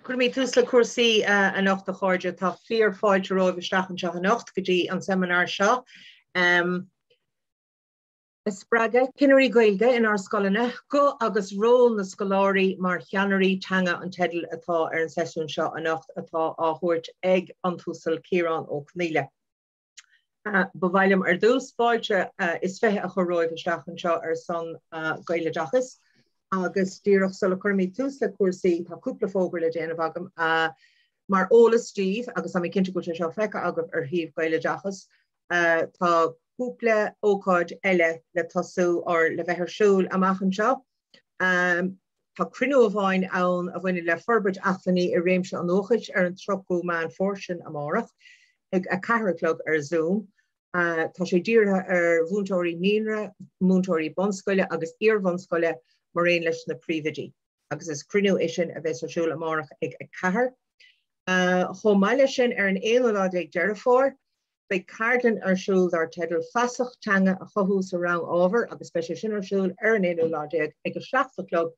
Cuirfimid tús le cúrsaí anocht a chairde. Tá fíor fáilte romhaibh isteach anseo anocht go dtí an seimineár seo. Spreagadh Cinnirí Gaeilge inár scoileanna, guth agus ról na scoláirí mar cheannairí teanga an teideal atá ar an seisiún seo anocht atá á thabhairt ag an tUasal Ciarán Ó Conghaile. Ba mhaith liom ar dtús fáilte is 20 a chur romhaibh isteach anseo ar son Gaeloideachas agus díreach sula gcuirimid tús le cúrsaí tá cúpla fógra le déanamh agam. Mar eolas daoibh, agus tá mé cinnte go bhfuil sé seo feicthe agaibh ar shuíomh Gaeloideachas, tá cúpla ócáid eile le tosú or le bheith ar siúl amach anseo. Tá cruinniú amháin ann a bhaineann le forbairt acmhainní i réimse an nuachais ar an 30ú Meán Fómhair, sin amárach, ag 4 a chlog ar Zoom. Tá sé dírithe ar mhúinteoirí naíonra, múinteoirí bunscoile agus iar-bhunscoile mar aon leis na príomhoidí, agus is cruinniú é sin a bheas ar siúl amárach ag 4. Chomh maith leis sin, ar an aonú lá déag Deireadh Fómhair, Beidh ceardlann ar siúl dar teideal 'Feasacht Teanga a Chothú sa Rang Ábhair' agus beidh sé sin ar siúl ar an aonú lá déag ag 7 a chlog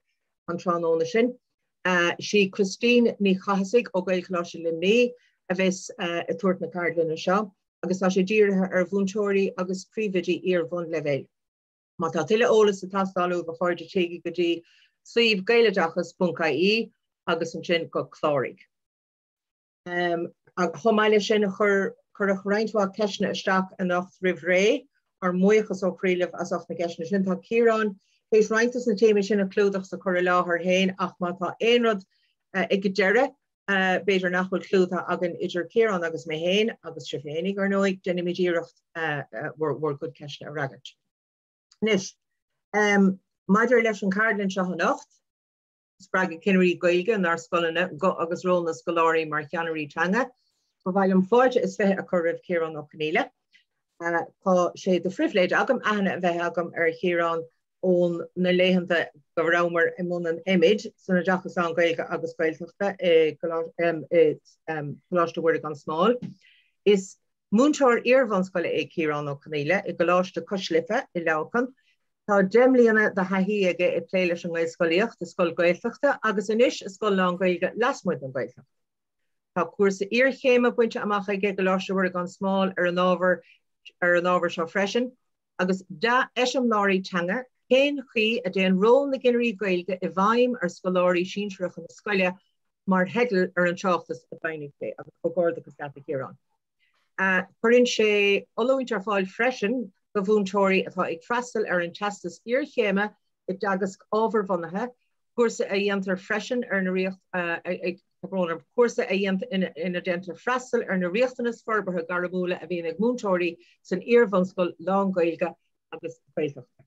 an tráthnóna sin. Sí Christine Ní Chathasaigh ó Gaelcholáiste Luimnigh a bheas ag tabhairt na ceardlainne seo agus tá sé dírithe ar mhúinteoirí agus príomhoidí iar-bhunleibhéil. Má tá tuilleadh eolais ag teastáil uaibh a chairde téigí go dtí suíomh gaeloideachas.ie agus ansin go cláraigh. Chomh maith leis sin, chuir cuireadh roinnt mhaith ceisteanna isteach anocht roimh ré. Ár mbuíochas ó chroí libh as ucht na gceisteanna sin. Tá Ciarán théis roinnt dos na téamaí sin a chlúdach sa chur i láthair féin ach má tá aon rud ag an deireadh b'fhéidir nach bhfuil clúdaithe againn idir Ciarán agus mé féin, agus sibh féinig ar ndóigh, déanfaimid iarracht bhur gcuid ceisteanna a fhreagairt. Anois, maidir leis an cheardlann seo anocht, Spreagadh Cinnirí Gaeilge inár scoileanna, guth agus ról na scoláirí mar cheannairí teanga. Ba mhaith liom fáilte is 20 a chur roimh Chiarán Ó Conghaile. Tá sé de phribhléid agam aithne a bheith agam ar Chiarán ón na laethanta go rabhamar i mbun an MEd san Oideachas Lán-Ghaeilge agus Gaeltachta i gColáiste Mhuire gan Smál. Is Múinteoir iar-bhunscoile é Ciarán Ó Conghaile i gColáiste Cois Life i Leamhcán. Tá 10 mbliana de thaithí aige ag plé leis an nGaelscolaíocht i scoil Ghaeltachta agus anois i scoil lán-Ghaeilge lasmuigh den Ghaeltacht. Tá cúrsa iarchéime bainte amach aige i gColáiste Mhuire gan Smál ar an ábhar ar an ábhar seo freisin. Agus dea-eiseamláirí teanga, cén chaoi a dtéann ról na gcinnirí Gaeilge i bhfeidhm ar scoláirí sinsearacha na scoile mar theideal ar an tráchtas a d'ullmhaigh sé agus comhghairdeachas leat a Chiaráin. Cuireann sé oiliúint ar fáil freisin do mhúinteoirí atá ag freastal ar an Teastas Iarchéime i dTeagasc Ábharbhunaithe, cúrsa a dhéantar freisin ar na cúrsa a ina déantar freastal ar na riachtanais forbartha gairmiúla a bhíonn ag múinteoirí san iar-bhunscoil lán-Ghaeilge agus Gaeltachta.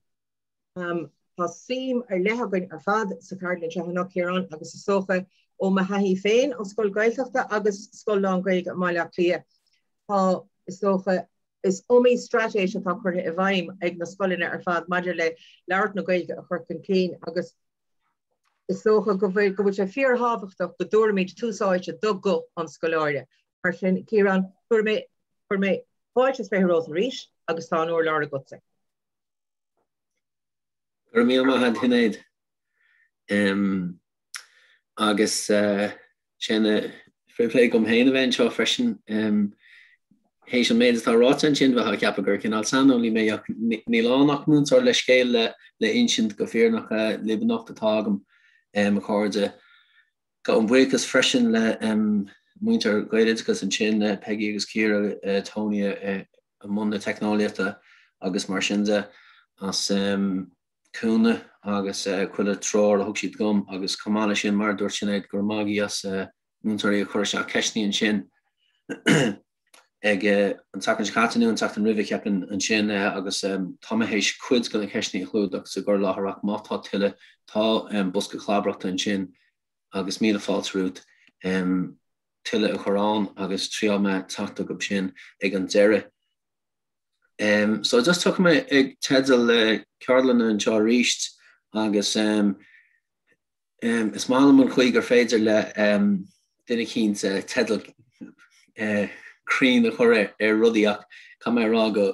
Tá suim ar leith againn ar fad sa cheardlann seo anocht, Ciarán, agus is dócha ó mo thaithí féin ó scoil Ghaeltachta agus scoil lán-Ghaeilge i mBaile Átha Cliath, tá, is dócha, is iomaí straitéis atá curtha i bhfeidhm ag na scoileanna ar fad maidir le labhairt na Gaeilge a chur chun cinn agus is dócha go bhfuil go bhfuil sé fíorthábhachtach go dtabharfaimid tús áite do ghuth an scoláire. Mar sin, Ciarán, cuirfidh mé, cuirfidh mé fáilte is 20 romhat arís agus tá an urlár agatsa. Go raibh míle maith agat, Shinéad. Agus sé ina phribhléid agam féin a bheith anseo freisin. Théis an méid atá ráite ansin, bheifeá ag ceapadh gur cineál saineolaí mé ach níl ann ach múinteoir le scéal le insint go fírinneach libh anocht atá agam, a chairde. Gabhaim buíochas freisin le muintir Ghaeloideachas ansin, Peggy agus Ciara, Tony i mbun na teicneolaíochta agus mar sin de, as cúnamh agus chuile treoir a thug siad dom agus chomh maith leis sin, mar a dúirt Sinéad, go raibh maith agaibh as múinteoirí a chur isteach ceisteanna ansin. ag an tseachtain seo caite nó an tseachtain roimhe, cheapfainn, ansin agus tá mé théis cuid de na ceisteanna a chlúdach sa gcur i láthair ach má tá tuilleadh, tá bosca clabaireachta ansin agus míle fáilte romhat tuilleadh a chur ann agus triailfidh mé teacht chucu sin ag an deireadh. So just tiocfaidh mé ag teideal ceardlanna anseo arís agus Is maith liom an chaoi gur féidir le duine eicínt teideal cruinn a chur ar rudaí ach caithfidh mé a rá go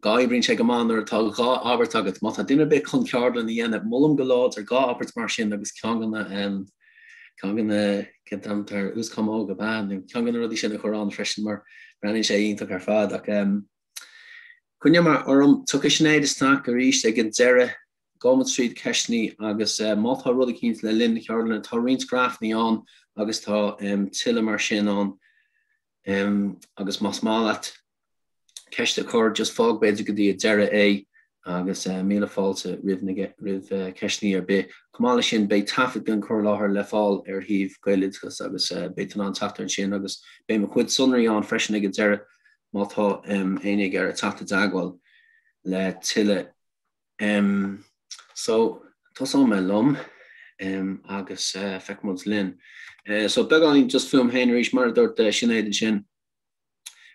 oibríonn sé go maith nuair atá dhá abairt agat. Má tá duine ar bith chun ceardlann a dhéanamh, molaim go láidir dhá abairt mar sin agus ceann de na. Ceann de na cén t-ainm atá air uaschamóg ab ea nó ceann de na rudaí sin a chur ann freisin mar breathnaíonn sé iontach ar fad ach coinneoidh mé orm, tiocfaidh Sinéad isteach arís ag an deireadh, gabhfaidh muid tríd ceisteanna agus má tá rud eicínt le linn na ceardlainne tá roinnt grafanna ann agus tá tuilleadh mar sin ann agus más maith leat ceist a chur, just fág b'fhéidir go dtí an deireadh é agus míle fáilte roimh na roimh ceisteanna ar bith. Chomh maith leis sin beidh taifead den chur i láthair le fáil ar shuíomh Gaeloideachas agus beidh tú in ann teacht air ansin agus beidh mo chuid sonraí ann freisin ag an deireadh má tá éinne ag iarraidh teacht i dteagmháil le tuilleadh. So tosóidh mé liom agus feicfidh muid linn. So beagáinín just fúm féin arís mar a dúirt Sinéad ansin.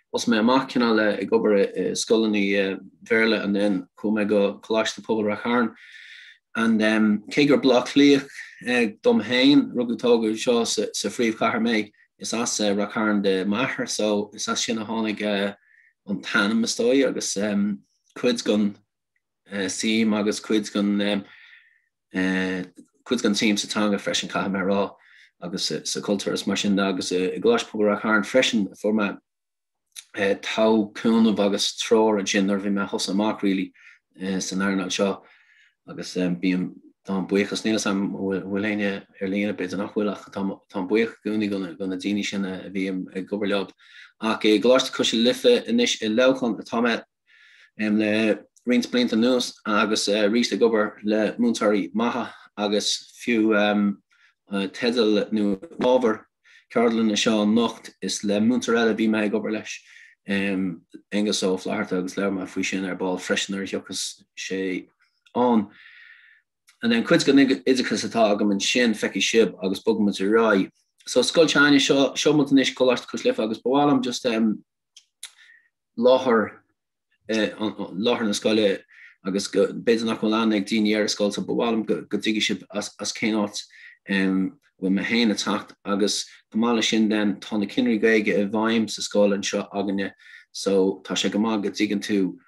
Thosaigh mé amach cineál ag obair i scoileanna Bhéarla and then chuaigh mé go Coláiste Pobail Rath Chairn and cé gur Baile Átha Cliath dom féin, rugadh tógadh anseo sa phríomhchathair mé, is as Rath Chairn do m'athair so is as sin a tháinig an t-ainm is dóigh agus cuid den suim agus cuid den cuid den tsuim sa teanga freisin caithfidh mé a rá agus sa chultúr is mar sin de agus i gColáiste Pobail Rath Chairn freisin fuair mé togha cúnamh agus treoir ansin nuair a bhí mé ag tosú amach really san earnáil seo agus bím táim buíochas níl a fhios agam an bhfuil éinne ar líne b'fhéidir nach bhfuil ach táim buíoch i gcónaí do na daoine sin a bhí ag obair leo ach i gColáiste Cois Life anois i Leamhcán atá mé le roinnt blianta anuas agus arís ag obair le múinteoirí maithe agus fiú teideal nó ábhar ceardlainne seo anocht is le múinteoir eile a bhí mé ag obair leis, Aengus Ó Flatharta agus labhróidh mé faoi sin ar ball freisin nuair a thiocfas sé ann. And then cuid den oideachas atá agam ansin, feicfidh sibh agus bogfaidh muid ar aghaidh. So scoil s'againne, seo, seo muid anois Coláiste Cois Life agus ba mhaith liom just láthair láthair na scoile agus go b'fhéidir nach bhfuil aithne ag daoine ar an scoil so ba mhaith liom go dtuigfidh sibh as cén áit a bhfuil mé féin ag teacht agus chomh maith leis sin then tá na Cinnirí Gaeilge i bhfeidhm sa scoil anseo againne so tá sé go maith go dtuigeann tú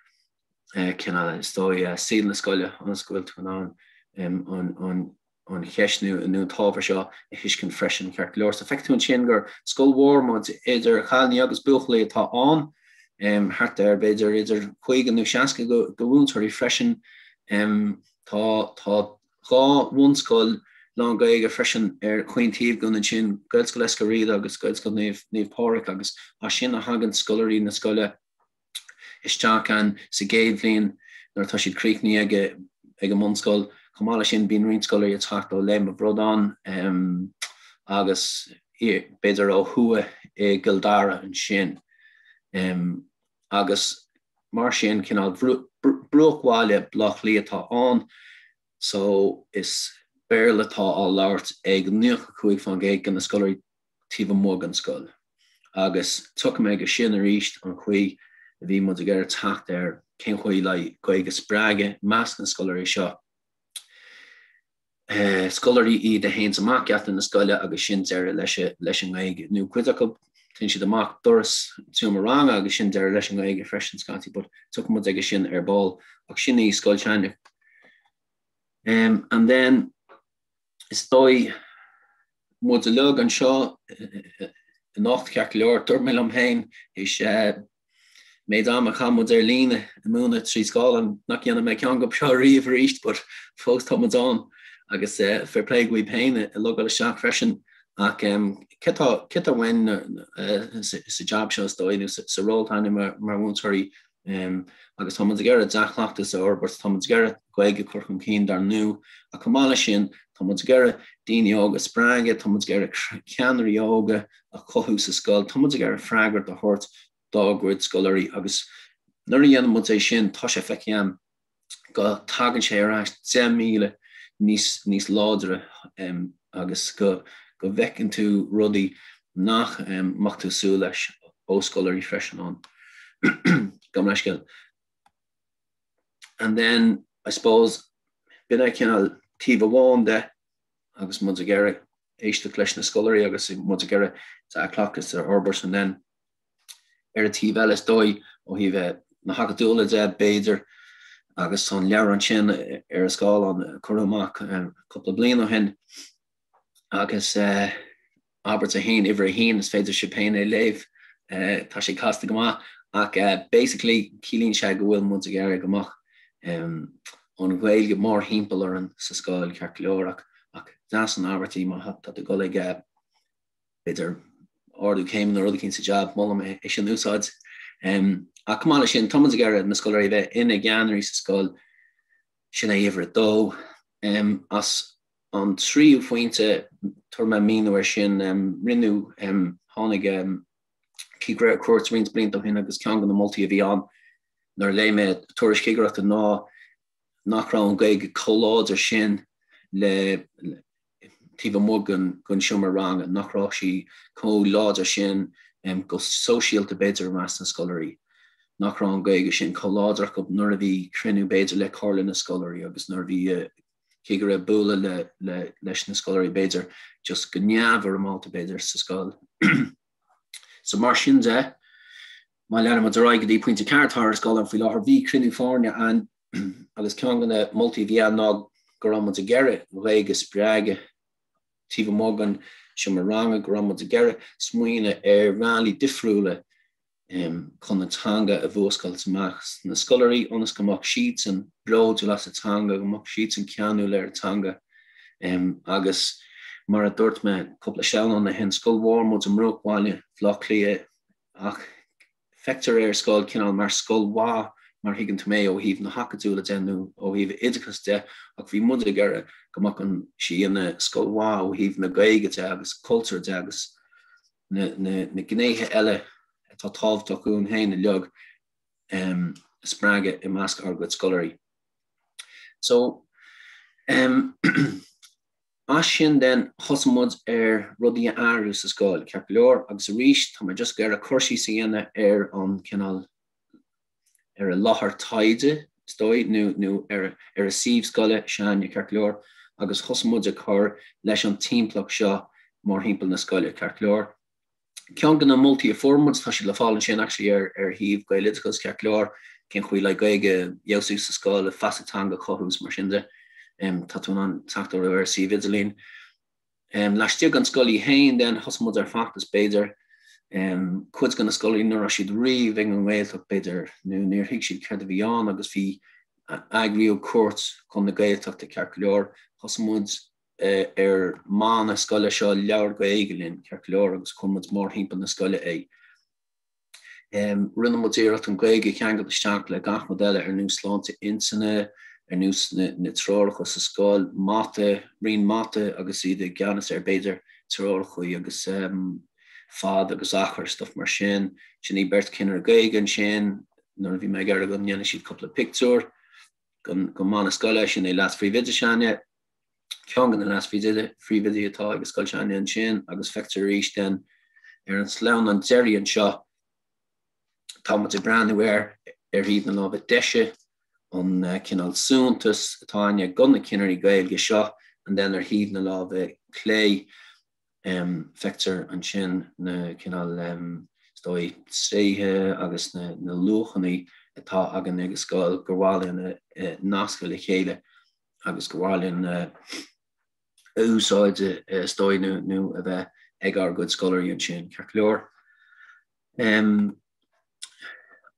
cineál is dóigh saol na scoile ionas go bhfuil tú in ann an an cheist nó an t-ábhar seo a thuiscint freisin ceart go leor. So feicfidh tú ansin gur scoil mhór muid idir chailíní agus buachaillí atá ann, thart ar b'fhéidir idir 50 nó 60 de mhúinteoirí freisin. Tá tá dhá bhunscoil lán-Ghaeilge freisin ar chaon taobh dúinn ansin, Gaelscoil Eiscir Riada agus Gaelscoil Naomh Pádraig agus as sin a thagann scoláirí na scoile. isteach ann sa gcéad bhliain nuair atá siad críochnaithe ag ag an mbunscoil. Chomh maith leis sin bíonn roinnt scoláirí ag teacht ó Léim an Bhradáin agus b'fhéidir ó thuaidh i gCill Dara ansin. Agus mar sin cineál bruachbhaile Baile Átha Cliath atá ann so is Béarla atá á labhairt ag 95% de na scoláirí taobh amuigh den scoil. Agus tiocfaidh mé go sin arís, an chaoi a bhí muid ag iarraidh teacht ar cén chaoi le Gaeilge a spreagadh i measc na scoláirí seo. Scoláirí iad a théanns amach geata na scoile agus sin deireadh leis leis an nGaeilge. Nó cuid acu téann siad amach doras an tseomra ranga agus sin deireadh leis an nGaeilge freisin scaití, but tiocfaidh muid aige sin ar ball. Ach sin í scoil s'againne. And then is dóigh muid uilig anseo anocht ceart go leor, dúirt mé liom féin théis méid ama a chaith muid ar líne ag múineadh trí scáileán nach ndéanfaidh mé ceann de seo riamh arís but fós tá muid ann agus fair play dhaoibh féin ag logáil isteach freisin ach cé tá cé tá uainn sa jab seo is dóigh nó sa ról atá againn mar mhúinteoirí Agus tá muid ag iarraidh dea-chleachtas a fhorbairt, tá muid ag iarraidh Gaeilge a chur chun cinn dar ndóigh, ach chomh maith leis sin, tá muid ag iarraidh daoine óga a spreagadh, tá muid ag iarraidh ceannairí óga a chothú sa scoil, tá muid ag iarraidh freagairt a thabhairt dá gcuid scoláirí agus nuair a dhéanann muid é sin, tá sé feicthe agam go dtagann sé ar ais 10,000 níos níos láidre agus go go bhfeiceann tú rudaí nach mbeadh tú súil leis ó scoláirí freisin ann. Gabh mo leithscéal. And then, I suppose, b'in é cineál taobh amháin de agus muid ag iarraidh éisteacht leis na scoláirí agus muid ag iarraidh dea-chleachtas a fhorbairt and then Ar an taobh eile, is dóigh, ó thaobh na hacadúla de, b'fhéidir, agus tá an leabhrán sin ar an scáileán a cuireadh amach cúpla bliain ó shin. Agus abairt a haon, uimhir a haon, is féidir sibh féin é léamh, tá sé casta go maith, ach basically ciallaíonn sé go bhfuil muid ag iarraidh go mbeadh an Ghaeilge mórthimpeall orainn sa scoil, ceart go leor, ach ach deas an abairt í má tá tú ag dul ag b'fhéidir ardú céime nó rud eicínt sa jab, molaim é sin a úsáid. Ach chomh maith leis sin, tá muid ag iarraidh na scoláirí a bheith ina gceannairí sa scoil, sin é uimhir a dó. As An tríú phointe, tabharfaidh mé míniú air sin, rinneadh, tháinig cigire ar cuairt roinnt blianta ó shin agus ceann de na moltaí a bhí ann nuair a léigh mé tuairisc chigireachta ná nach raibh an Ghaeilge chomh láidir sin le taobh amuigh den seomra ranga, nach raibh sí chomh láidir sin go sóisialta b'fhéidir i measc na scoláirí, nach raibh an Ghaeilge sin chomh láidir acu nuair a bhí cruinniú b'fhéidir le Comhairle na Scoláirí agus nuair a bhí cigire ag bualadh le leis na scoláirí b'fhéidir, just go neamhfhoirmeálta b'fhéidir sa scoil. So mar sin de, má leanann muid ar aghaidh go dtí pointe 4 atá ar an scáileán faoi láthair, bhí cruinniú foirne ann agus ceann de na moltaí a bhí ann ná go raibh muid ag iarraidh an Ghaeilge a spreagadh taobh amuigh den seomra ranga, go raibh muid ag iarraidh smaoineamh ar bhealaí difriúla chun an teanga a mhúscailt i measc na scoláirí ionas go mbeadh siadsan bródúil as an teanga, go mbeadh siadsan ceanúil ar an teanga. Agus mar a dúirt mé cúpla sleamhnán ó shin, scoil mhór muid i mbruachbhaile Bhaile Átha Cliath ach feictear ar scoil cineál mar scoil mhaith mar thuigeann tú mé ó thaobh na hacadúla de nó ó thaobh oideachas de ach bhí muid ag iarraidh go mbeadh sí ina scoil mhaith ó thaobh na Gaeilge de agus cultúr de agus na gnéithe eile atá tábhachtach dúinn féin uilig a spreagadh i measc ár gcuid scoláirí. So, as sin then, thosaigh muid ar rudaí a athrú sa scoil, ceart go leor, agus arís tá mé just ag iarraidh cur síos a dhéanamh ar an cineál ar an láthair taighde, is dóigh, nó nó ar ar an suíomh scoile s'againne, ceart go leor, agus thosaigh muid ag cur leis an timpeallacht seo mórthimpeall na scoile, ceart go leor. Ceann de na moltaí a fuair muid, tá siad le fáil ansin actually ar ar shuíomh Gaeloideachas, ceart go leor, cén chaoi le Gaeilge a fheabhsú sa scoil, feasacht teanga a chothú is mar sin de. Tá tú in ann teacht orthu ar an suíomh idirlín. Laistigh den scoil í féin then, thosaigh muid ar feachtas b'fhéidir, cuid de na scoláirí ní raibh siad riamh ag an nGaeltacht b'fhéidir nó níor thuig siad céard a bhí ann agus bhí, eagraíodh cuairt chun na Gaeltachta ceart go leor, thosaigh muid ar mana scoile seo Labhair Gaeilge linn ceart go leor agus chuir muid mórthimpeall na scoile é. Rinne muid iarracht an Ghaeilge a cheangal isteach le gach rud eile, ar nós sláinte intinne, ar nós na treoracha sa scoil, mata, roinn mata agus iad i gceannas ar b'fhéidir treoracha agus fad agus achar, stuff mar sin. Sin í beirt chinnire Gaeilge ansin nuair a bhí mé ag iarraidh go ndéanfaidh siad cúpla pictiúr don mana scoile, sin é leas-phríomhoide s'againne. Ceann de na leas-phríomhoidí atá ag an scoil s'againne ansin agus feictear arís then ar an sleamhnán deiridh anseo, tá muid ag breathnú air ar thaobh na láimhe deise, an cineál suntas atá againne do na cinnirí Gaeilge seo and then ar thaobh na láimhe clé feictear ansin na cineál is dóigh tréithe agus na luachanna atá againn ag an scoil gur mhaith linn a nascadh le chéile. agus gur mhaith linn a úsáid is dóigh nó a bheith ag ár gcuid scoláirí ansin, ceart go leor.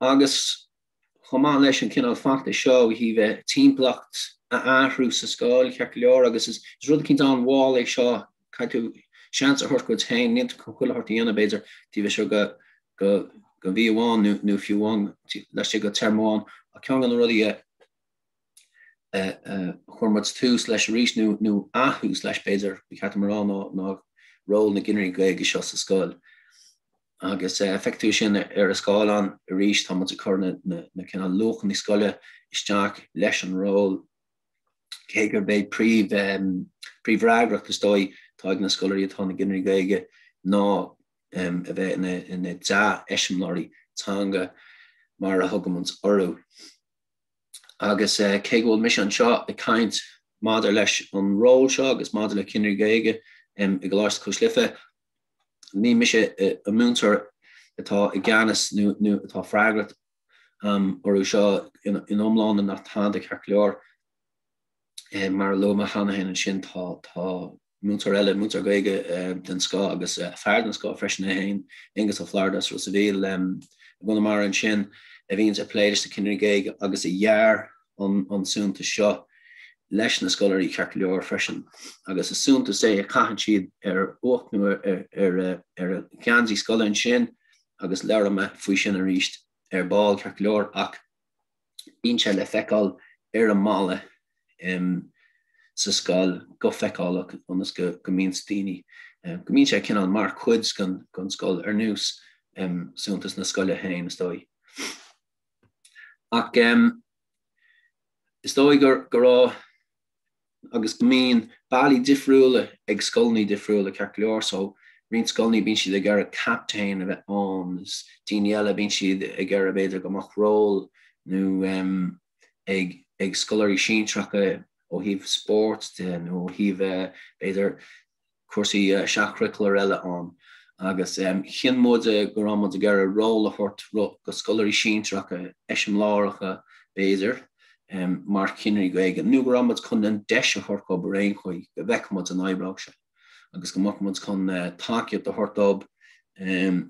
Agus chomh maith leis an cineál feachtais seo ó thaobh timpeallacht a athrú sa scoil, ceart go leor, agus is rud eicínt an-mhall é seo, caithfidh tú seans a thabhairt duit féin, níl tú chun chuile shórt a dhéanamh b'fhéidir taobh istigh de de mhí amháin nó fiú amháin laistigh de téarma amháin, ach ceann de na rudaí a chuir muid tús leis arís, nó ath-thús leis b'fhéidir, ba cheart dom a rá, ná ról na gcinnirí Gaeilge seo sa scoil. Agus feicfidh tú sin ar an scáileán arís, tá muid ag cur na cineál luachanna scoile isteach leis an ról, cé gurb é príomhfhreagracht is dóigh atá ag na scoláirí atá ina gcinnirí Gaeilge ná a bheith ina dea-eiseamláirí teanga mar a thugaimid orthu. Agus cé go bhfuil mise anseo ag caint maidir leis an ról seo agus maidir le Cinnirí Gaeilge i gColáiste Cois Life, ní mise an múinteoir atá i gceannas nó atá freagrach orthu seo ina iomláine ná tada ceart go leor. Mar a luaigh mé cheana féin ansin, tá. Múinteoir eile, múinteoir Gaeilge den scoth agus fear den scoth freisin é féin, Aengus Ó Flatharta as Ros a' Mhíl i gConamara ansin, a bhíonns ag plé leis na Cinnirí Gaeilge agus a dhear an suaitheantas seo leis na scoláirí ceart go leor freisin. Agus is suaitheantas é a chaitheann siad ar ucht nó ar a ngeansaí scoile ansin agus labhróidh mé faoi sin arís ar ball ceart go leor ach Bíonn sé le feiceáil ar an mballa sa scoil go feiceálach ionas go mbíonns daoine, go mbíonn sé cineál mar chuid den scoil ar nós suaitheantas na scoile féin is dóigh. Ach is dóigh go raibh agus go mbíonn bealaí difriúla ag scoileanna difriúla ceart go leor so roinnt scoileanna bíonn siad ag iarraidh captaen a bheith ann is daoine eile bíonn siad ag iarraidh b'fhéidir go mbeadh ról nó ag ag scoláirí sinsearacha ó thaobh spóirt de nó ó thaobh b'fhéidir cúrsaí seach-churaclair eile ann agus chinn muid go raibh muid ag iarraidh ról a thabhairt go scoláirí sinsearacha, eiseamláireacha b'fhéidir, mar chinnirí Gaeilge nó go raibh muid chun an deis a thabhairt dóibh ar aon chaoi go bhfeicfeadh muid an oibreodh sé agus go mbeadh muid chun tacaíocht a thabhairt dóibh,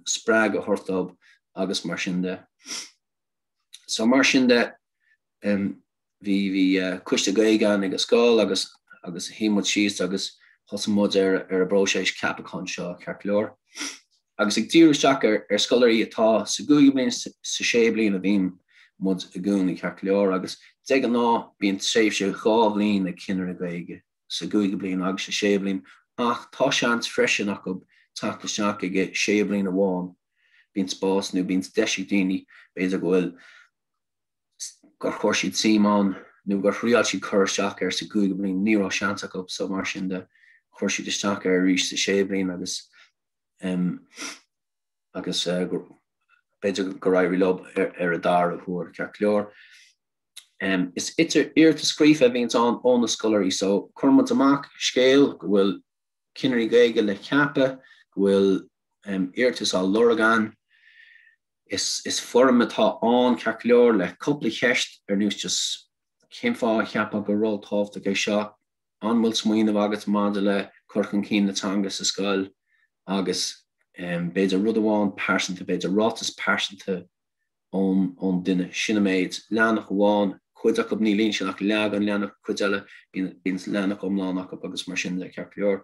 spreagadh a thabhairt dóibh agus mar sin de. So mar sin de, bhí bhí coiste Gaeilge ann ag an scoil agus agus shuigh muid síos agus thosaigh muid ar ar an bpróiseas ceapacháin seo ceart go leor. Agus ag díriú isteach ar ar scoláirí atá sa gcúigiú bliain sa sé bliain a bhíonn muid i gcónaí ceart go leor agus de ghnáth bíonn tréimhse 2 bhliain ag cinnire Gaeilge sa gcúigiú bliain agus sa séú bliain ach tá seans freisin acu teacht isteach ag sé bliain amháin. Bíonn spás nó bíonn deis ag daoine b'fhéidir go bhfuil gur chuir siad suim ann nó gur thriáil siad cur isteach air sa gcúigiú bliain, ní raibh seans acu so mar sin de chuir siad isteach air arís sa séú bliain agus agus b'fhéidir gur éirigh leo ar an dara huair ceart go leor. Is idir iarratas scríofa a bhíonns ann ó na scoláirí so cuireann muid amach scéal go bhfuil cinnirí Gaeilge le ceapadh, go bhfuil iarratais á lorg ann. Is foirm atá ann, ceart go leor, le cúpla cheist ar nós just cén fáth a cheapfá gur ról tábhachtach é seo, an bhfuil smaoineamh agat maidir le cur chun cinn na teanga sa scoil agus b'fhéidir rud amháin pearsanta, b'fhéidir ráiteas pearsanta ón duine. Sin an méid. Leathanach amháin, cuid acu ní líonann siad ach leath den leathanach, cuid eile bíonn leathanach iomlán acu agus mar sin de, ceart go leor.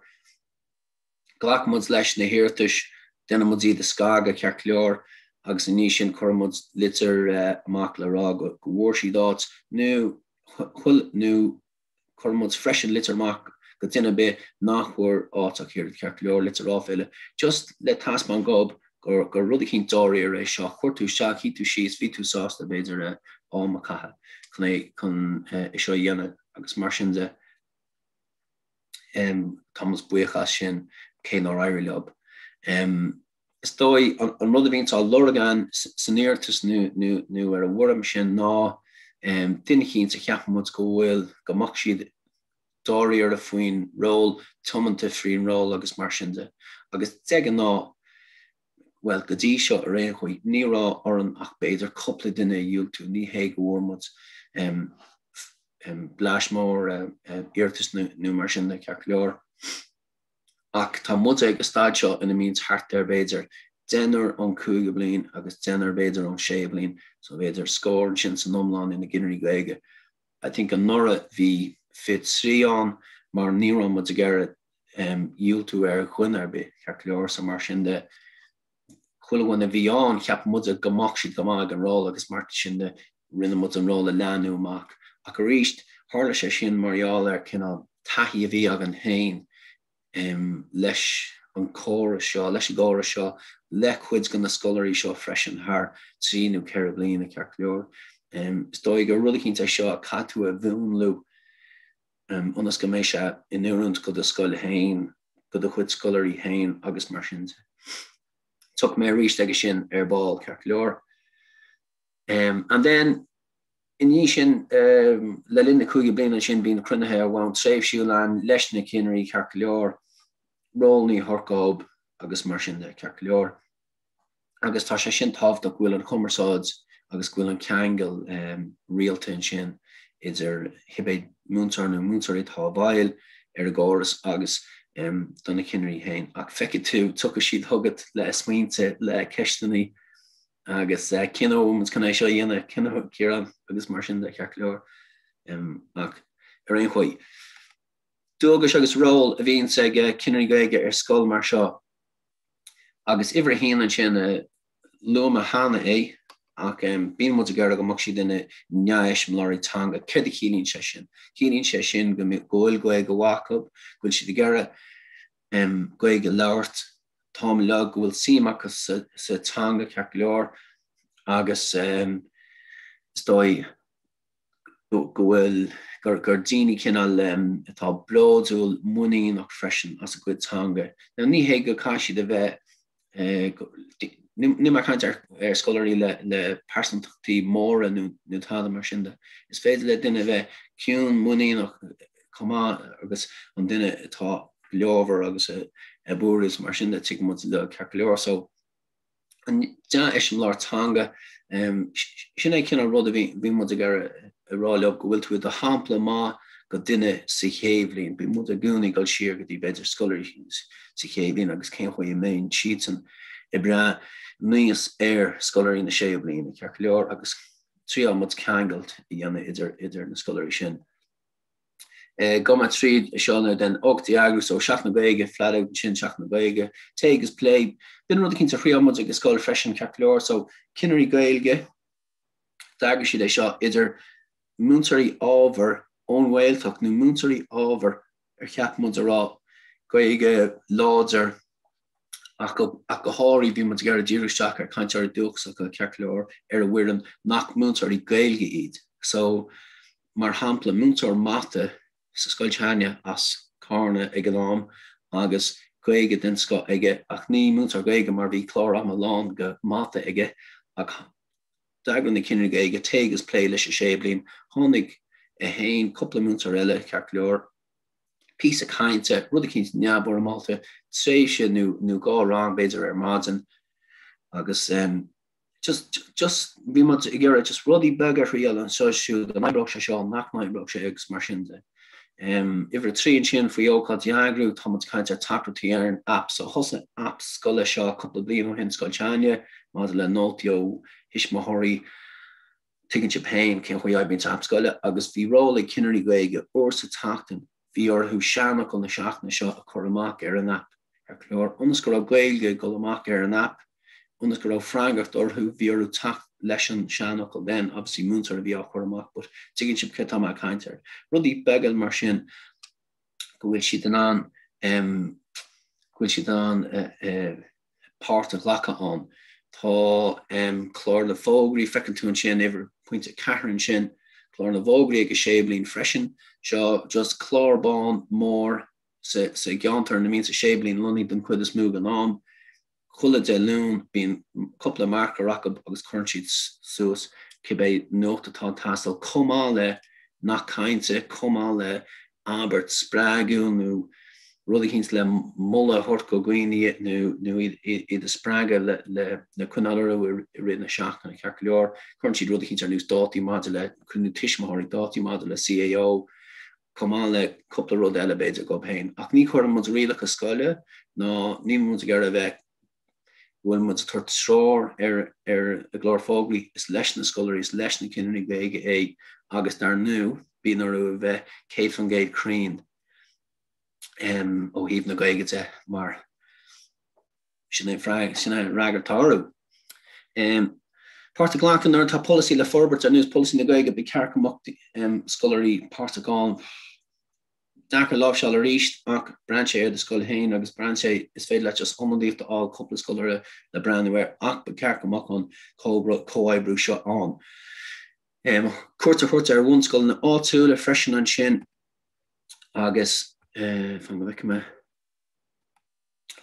Glacann muid leis na hiarratais, déanann muid iad a scagadh ceart go leor agus i ndiaidh sin cuireann muid litir amach le rá go bhfuair siad áit nó nó cuireann muid freisin litir amach go duine ar bith nach bhfuair áit ach oiread ceart go leor, litir áiféala, just le taispeáint dhób gur gur rud eicínt dáiríre é seo, chuir tú isteach, shuigh tú síos, bhí tú sásta b'fhéidir am a chaitheamh chun é chun é seo a dhéanamh agus mar sin de. Tá muid buíoch as sin, cé nár éirigh leo. Is dóigh, an rud a bhíonns á lorg againn san iarratas nó ar an bhfoirm sin ná duine eicínt a cheapann muid go bhfuil, go mbeadh siad dáiríre faoin ról, tiomanta faoin ról agus mar sin de. Agus de ghnáth, bhuel, go dtí seo ar aon chaoi, ní raibh orainn ach b'fhéidir cúpla duine a dhiúltú, ní hé go bhfuair muid bleaist mór iarratas nó mar sin de, ceart go leor. Ach tá muid ag an staid seo ina mbíonns thart ar b'fhéidir deichniúr ón cúigiú bliain agus deichniúr b'fhéidir ón séú bliain, so b'fhéidir scór ansin san iomlán ina gcinnirí Gaeilge. I think anuraidh bhí 23 ann mar ní raibh muid ag iarraidh diúltú ar dhuine ar bith, ceart go leor, so mar sin de, chuile dhuine a bhí ann, cheap muide go mbeadh siad go maith ag an ról agus mar sin de rinne muid an ról a leathnú amach. Ach arís, tharla sé sin mar gheall ar cineál taithí a bhí againn féin leis an córas seo, leis an gcóras seo, le cuid de na scoláirí seo freisin thar 3 nó 4 bliana, ceart go leor. Is dóigh gur rud eicínt é seo a chaithfidh tú a mhúnlú ionas go mbeidh sé in oiriúint go do scoil féin, go do chuid scoláirí féin agus mar sin de. Tiocfaidh mé arís aige sin ar ball, ceart go leor. And then, I ndiaidh sin, le linn na cúigiú bliana ansin, bíonn cruinnithe ar bhonn tréimhsiúil ann leis na cinnirí, ceart go leor, ról a thabhairt dhób agus mar sin de, ceart go leor. Agus tá sé sin tábhachtach go bhfuil an chumarsáid agus go bhfuil an ceangal rialta ansin idir cibé múinteoir nó múinteoirí atá i bhfeighil ar an gcóras agus do na cinnirí féin ach feicfidh tú, tiocfaidh siad chugat le smaointe, le ceisteanna agus cén uair a bhfuil muid chun é seo a dhéanamh, cén uair, Ciarán, agus mar sin de, ceart go leor. Ach ar aon chaoi, dualgais agus ról a bhíonns ag cinnirí Gaeilge ar scoil mar seo agus uimhir a haon ansin, Luaigh mé cheana é, ach bíonn muid ag iarraidh go mbeadh siad ina ndea-eiseamláirí teanga. Céard a chiallaíonn sé sin? Ciallaíonn sé sin go bhfuil Gaeilge mhaith acu, go bhfuil siad ag iarraidh Gaeilge a labhairt, táim leo, go bhfuil suim acu sa teanga ceart go leor agus is dóigh go bhfuil, gur daoine cineál atá bródúil, muiníneach freisin as a gcuid teanga. Now ní hé go caithfidh siad a bheith, níl mé ag caint ar scoláirí le pearsantachtaí móra nó tada mar sin de. Is féidir le duine a bheith ciúin, muiníneach chomh maith agus an duine atá glórmhar agus a buaireamh is mar sin de, tuigeann muid leo ceart go leor. So, an dea-eiseamláir teanga. Sin é cineál rud a bhí muid ag iarraidh a rá leo, go bhfuil tú i do shampla maith go duine sa chéad bhliain. Bíonn muid i gcónaí ag dul siar go dtí b'fhéidir scoláirí sa chéad bhliain agus cén chaoi a mbíonn siadsan ag breith aníos ar scoláirí na séú bliana, ceart go leor, agus triáil muid ceangailt a dhéanamh idir na scoláirí sin. Gabhfaidh mé tríd seo now then ócáidí a eagrú so Seachtain na Gaeilge, flat out ansin Seachtain na Gaeilge, téigh agus pléigh. B'in rud eicínt a thriáil muid ag an scoil freisin ceart go leor so cinnirí Gaeilge, d'eagraigh siad é seo idir múinteoirí ábhair ón nGaeltacht nó múinteoirí ábhair ar cheap muid a raibh Gaeilge láidir acu ach go háirithe bhí muid ag iarraidh díriú isteach ar cainteoirí dúchasacha ceart go leor ar an bhfoireann nach múinteoirí Gaeilge iad. So mar shampla múinteoir mata sa scoil s'againne as Carna ag an am agus Gaeilge den scoth aige ach ní múinteoir Gaeilge mar bhí clár ama lán go mata aige ach d'eagraigh na cinnirí Gaeilge téigh agus pléigh leis an séú bliain. Tháinig é féin, cúpla múinteoir eile ceart go leor. píosa cainte, rud eicínt neamhfhoirmeálta, tréimhse nó nó 2 rang b'fhéidir ar maidin agus just just bhí muid ag iarraidh just rudaí beaga a thriail anseo is siúd, an oibreodh sé seo, nach n-oibreodh sé agus mar sin de. Uimhir a 3 ansin faoi ócáidí a eagrú, tá muid ag caint ar teachtaireachtaí ar an aip. So thosaigh aip scoile seo cúpla bliain ó shin, Scoil s'againne, maidir le nótaí ó thuismitheoirí, Tuigeann sibh féin cén chaoi a oibríonn aip scoile agus bhí ról ag cinnirí Gaeilge uair sa tseachtain, bhí orthu seanfhocal na seachtaine seo a chur amach ar an aip ceart go leor, ionas go raibh Gaeilge ag dul amach ar an aip, ionas go raibh freagracht orthu, bhí orthu teacht leis an seanfhocal then, obviously múinteoir a bhí á chur amach but tuigeann sibh céard tá mé ag caint air. Rudaí beaga mar sin go bhfuil siad in ann, go bhfuil siad in ann páirt a ghlacadh ann. Tá clár na bhfógraí, feiceann tú ansin uimhir pointe 4 ansin, clár na bhfógraí ag an séú bliain freisin. Seo just clár bán mór sa gceantar ina mbíonn sa séú bliain lonnaithe den chuid is mó den am. Chuile Dé Luain bíonn cúpla marker acu agus cuireann siad suas cibé nuacht atá ag teastáil chomh maith le nath cainte, chomh maith le abairt spreagúil nó rud eicínt le moladh a thabhairt go dhaoine nó iad a spreagadh le coinneáil orthu i rith na seachtaine. Ceart go leor, cuireann siad rud eicínt ar nós dátaí maidir le cruinniú tuismitheoirí, dátaí maidir le CAO, chomh maith le cúpla rud eile b'fhéidir dóibh féin. Ach ní chuireann muid rialacha scoile ná níl muid ag iarraidh a bheith go bhfuil muid ag tabhairt treoir ar ar an gclár fógraí, is leis na scoláirí, is leis na cinnirí Gaeilge é agus dar ndóigh bíonn orthu a bheith 100% cruinn ó thaobh na Gaeilge de mar Sin é an fhreagra atá orthu. Páirt a ghlacadh nuair atá polasaí le forbairt ar nós polasaí na Gaeilge, ba cheart go mbeadh scoláirí páirteach ann. Deacair láimhseáil arís ach braitheann sé ar do scoil féin agus braitheann sé, is féidir leat just ionadaíocht a fháil cúpla scoláire le breathnú air ach ba cheart go mbeadh an comhoibriú seo ann. Cuairt a thabhairt ar bhunscoileanna áitiúla freisin ansin agus fan go bhfeicfidh mé.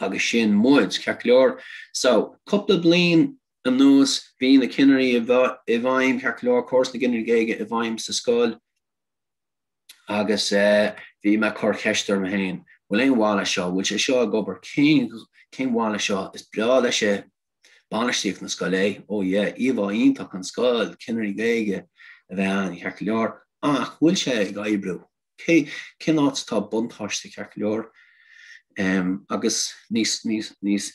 Agus sin muid, ceart go leor. So, cúpla bliain anuas bhí na cinnirí i bhfeidhm, ceart go leor, córas na gcinnirí Gaeilge i bhfeidhm sa scoil agus bhí mé ag cur ceist orm féin, bhfuil aon mhaith leis seo, bhfuil sé seo ag obair, cén cén mhaith leis seo, is breá leis bainistíocht na scoile é, oh yeah, íomhá iontach an scoil, cinnirí Gaeilge a bheith ann, ceart go leor, ach bhfuil sé ag oibriú? Cé, cén áit atá buntáiste ceart go leor? Agus níos, níos, níos,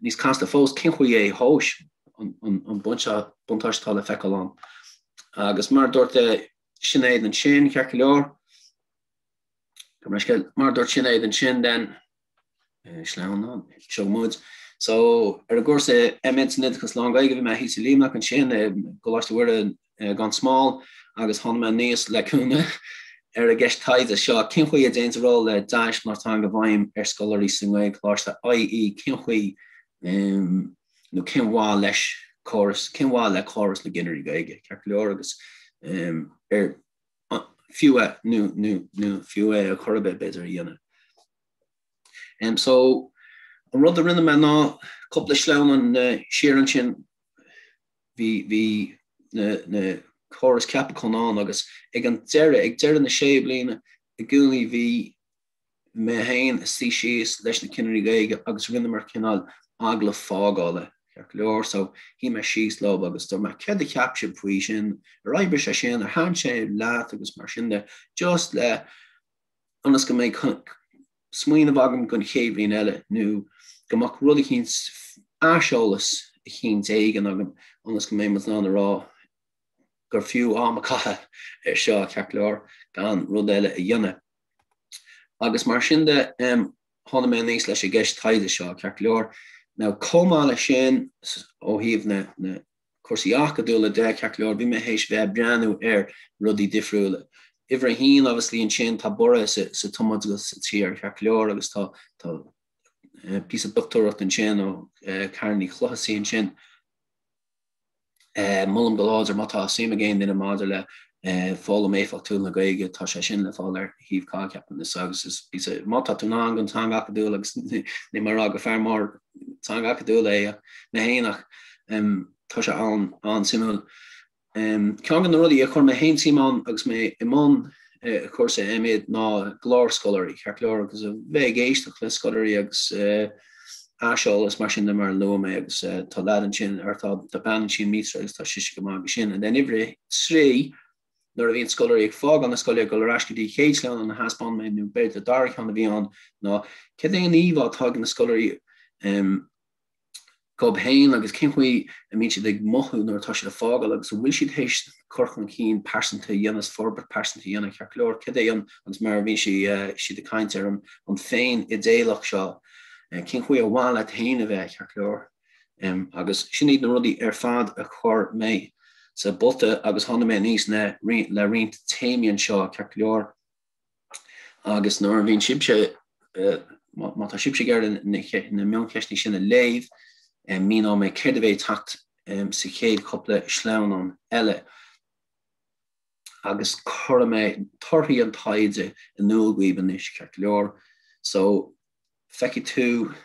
níos casta fós, cén chaoi é a thomhas an buntáiste atá le feiceáil ann. Agus mar a dúirt Sinéad ansin, ceart go leor, mar a dúirt Sinéad ansin then, Sleamhnán, seo muid. So, ar an gcúrsa MEd san Oideachas Lán-Ghaeilge bhí mé thíos i Luimneach ansin i gColáiste Mhuire gan Smál agus tháinig mé aníos le cúnamh ar an gceist taighde seo, cén chaoi a dtéann ról le dea-eiseamláir teanga i bhfeidhm ar scoláirí sa nGaelcholáiste, i.e. cén chaoi nó cén mhaith leis córas, cén mhaith le córas na gcinnirí Gaeilge, ceart go leor agus ar fiú é nó nó fiú é ar chor ar bith b'fhéidir a dhéanamh. So, an rud a rinne mé ná cúpla sleamhnán siar ansin, bhí, bhí na, na córas ceapacháin ann agus ag an deireadh, ag deireadh na sé bliana i gcónaí bhí mé féin ag suí síos leis na cinnirí Gaeilge agus rinneamar cineál agallamh fágála, ceart go leor, so shuigh mé síos leo agus dúirt mé céard a cheap sibh faoi sin, ar oibrigh sé sin, ar thaitin sé leat agus mar sin de, just le ionas go mbeidh smaoineamh agam don chéad bhliain eile nó go mbeadh rud eicínt, aiseolas eicínt éigin agam ionas go mbeidh muid in ann a rá gur fiú am a chaitheamh ar seo, ceart go leor, gan rud eile a dhéanamh. Agus mar sin de, tháinig mé aníos leis an gceist taighde seo, ceart go leor. Now, chomh maith leis sin, ó thaobh na cúrsaí acadúla de, ceart go leor, bhí mé théis bheith ag breathnú ar rudaí difriúla. Uimhir a haon, obviously, ansin, tá borradh sa tumoideachas sa tír, ceart go leor, agus tá tá píosa dochtúireachta ansin ó Karen Ní Chlochasaigh ansin. Molaim go láidir má tá suim ag aon duine maidir le foghlaim éifeachtúil na Gaeilge, tá sé sin le fáil ar shuíomh COGG, ceapaim, agus is píosa, má tá tú in ann don teanga acadúil agus níl mé ag rá gur fear mór teanga acadúil é mé féin ach tá sé an-suimiúil. Ceann de na rudaí a chuir mé féin suim ann agus mé i mbun cúrsa MEd ná glór scoláirí, ceart go leor, agus a bheith ag éisteacht le scoláirí agus aiseolas mar sin de mar a luaigh mé agus tá leaid ansin, or tá bean ansin Mitra agus tá sise go maith agus sin. And then uimhir a trí, nuair a bhíonn scoláirí ag fágáil na scoile ag dul ar ais go dtí an chéad sleamhnán a thaispeáin mé nó b'fhéidir dara ceann a bhí ann ná cad é an íomhá atá ag na scoláirí dóibh féin agus cén chaoi a mbíonn siad ag mothú nuair atá siad ag fágáil agus an bhfuil siad théis cur chun cinn pearsanta a dhéanamh is forbairt pearsanta a dhéanamh ceart go leor cad é an agus mar a bhíonn siad ag caint ar an féin idéalach seo cén chaoi ar mhaith leat féin a bheith ceart go leor. Agus sin iad na rudaí ar fad a chuir mé sa bpota agus tháinig mé aníos le roinnt téamaí anseo, ceart go leor. Agus nuair a bhíonn sibhse, má tá sibhse ag iarraidh na mioncheisteanna sin a léamh, míneoidh mé céard a bheidh ag teacht sa chéad chúpla sleamhnán eile. Agus cuirfidh mé torthaí an taighde in iúl daoibh anois, ceart go leor. So, feicfidh tú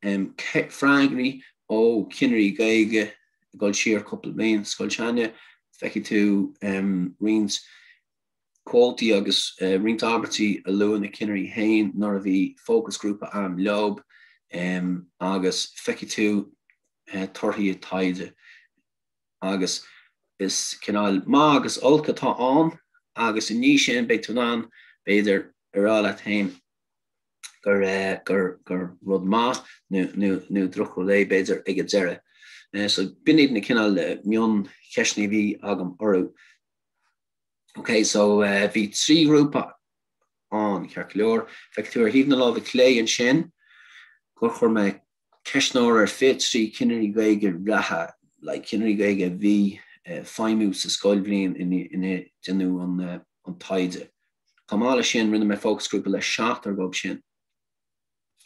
freagraí ó chinnirí Gaeilge ag dul siar cúpla bliain, scoil s'againne, feicfidh tú roinnt quotaí agus roinnt abairtí a luaigh na cinnirí féin nuair a bhí fócasghrúpa a'm leob agus feicfidh tú torthaí an taighde agus is cineál maith agus olc atá ann agus i ndiaidh sin beidh tú in ann b'fhéidir a rá leat féin gur gur gur rud maith nó nó nó drochrud é b'fhéidir ag an deireadh. So b'in iad na cineál mioncheisteanna a bhí agam orthu. Ok, so bhí 3 ghrúpa ann, ceart go leor. Feicfidh tú ar thaobh na láimhe clé ansin gur chuir mé ceistneoir ar 23 cinnirí Gaeilge reatha, like cinnirí Gaeilge a bhí ag feidhmiú sa scoilbhliain ina déanadh an taighde. Chomh maith leis sin, rinne mé fócasghrúpa le seachtar dhóibh sin.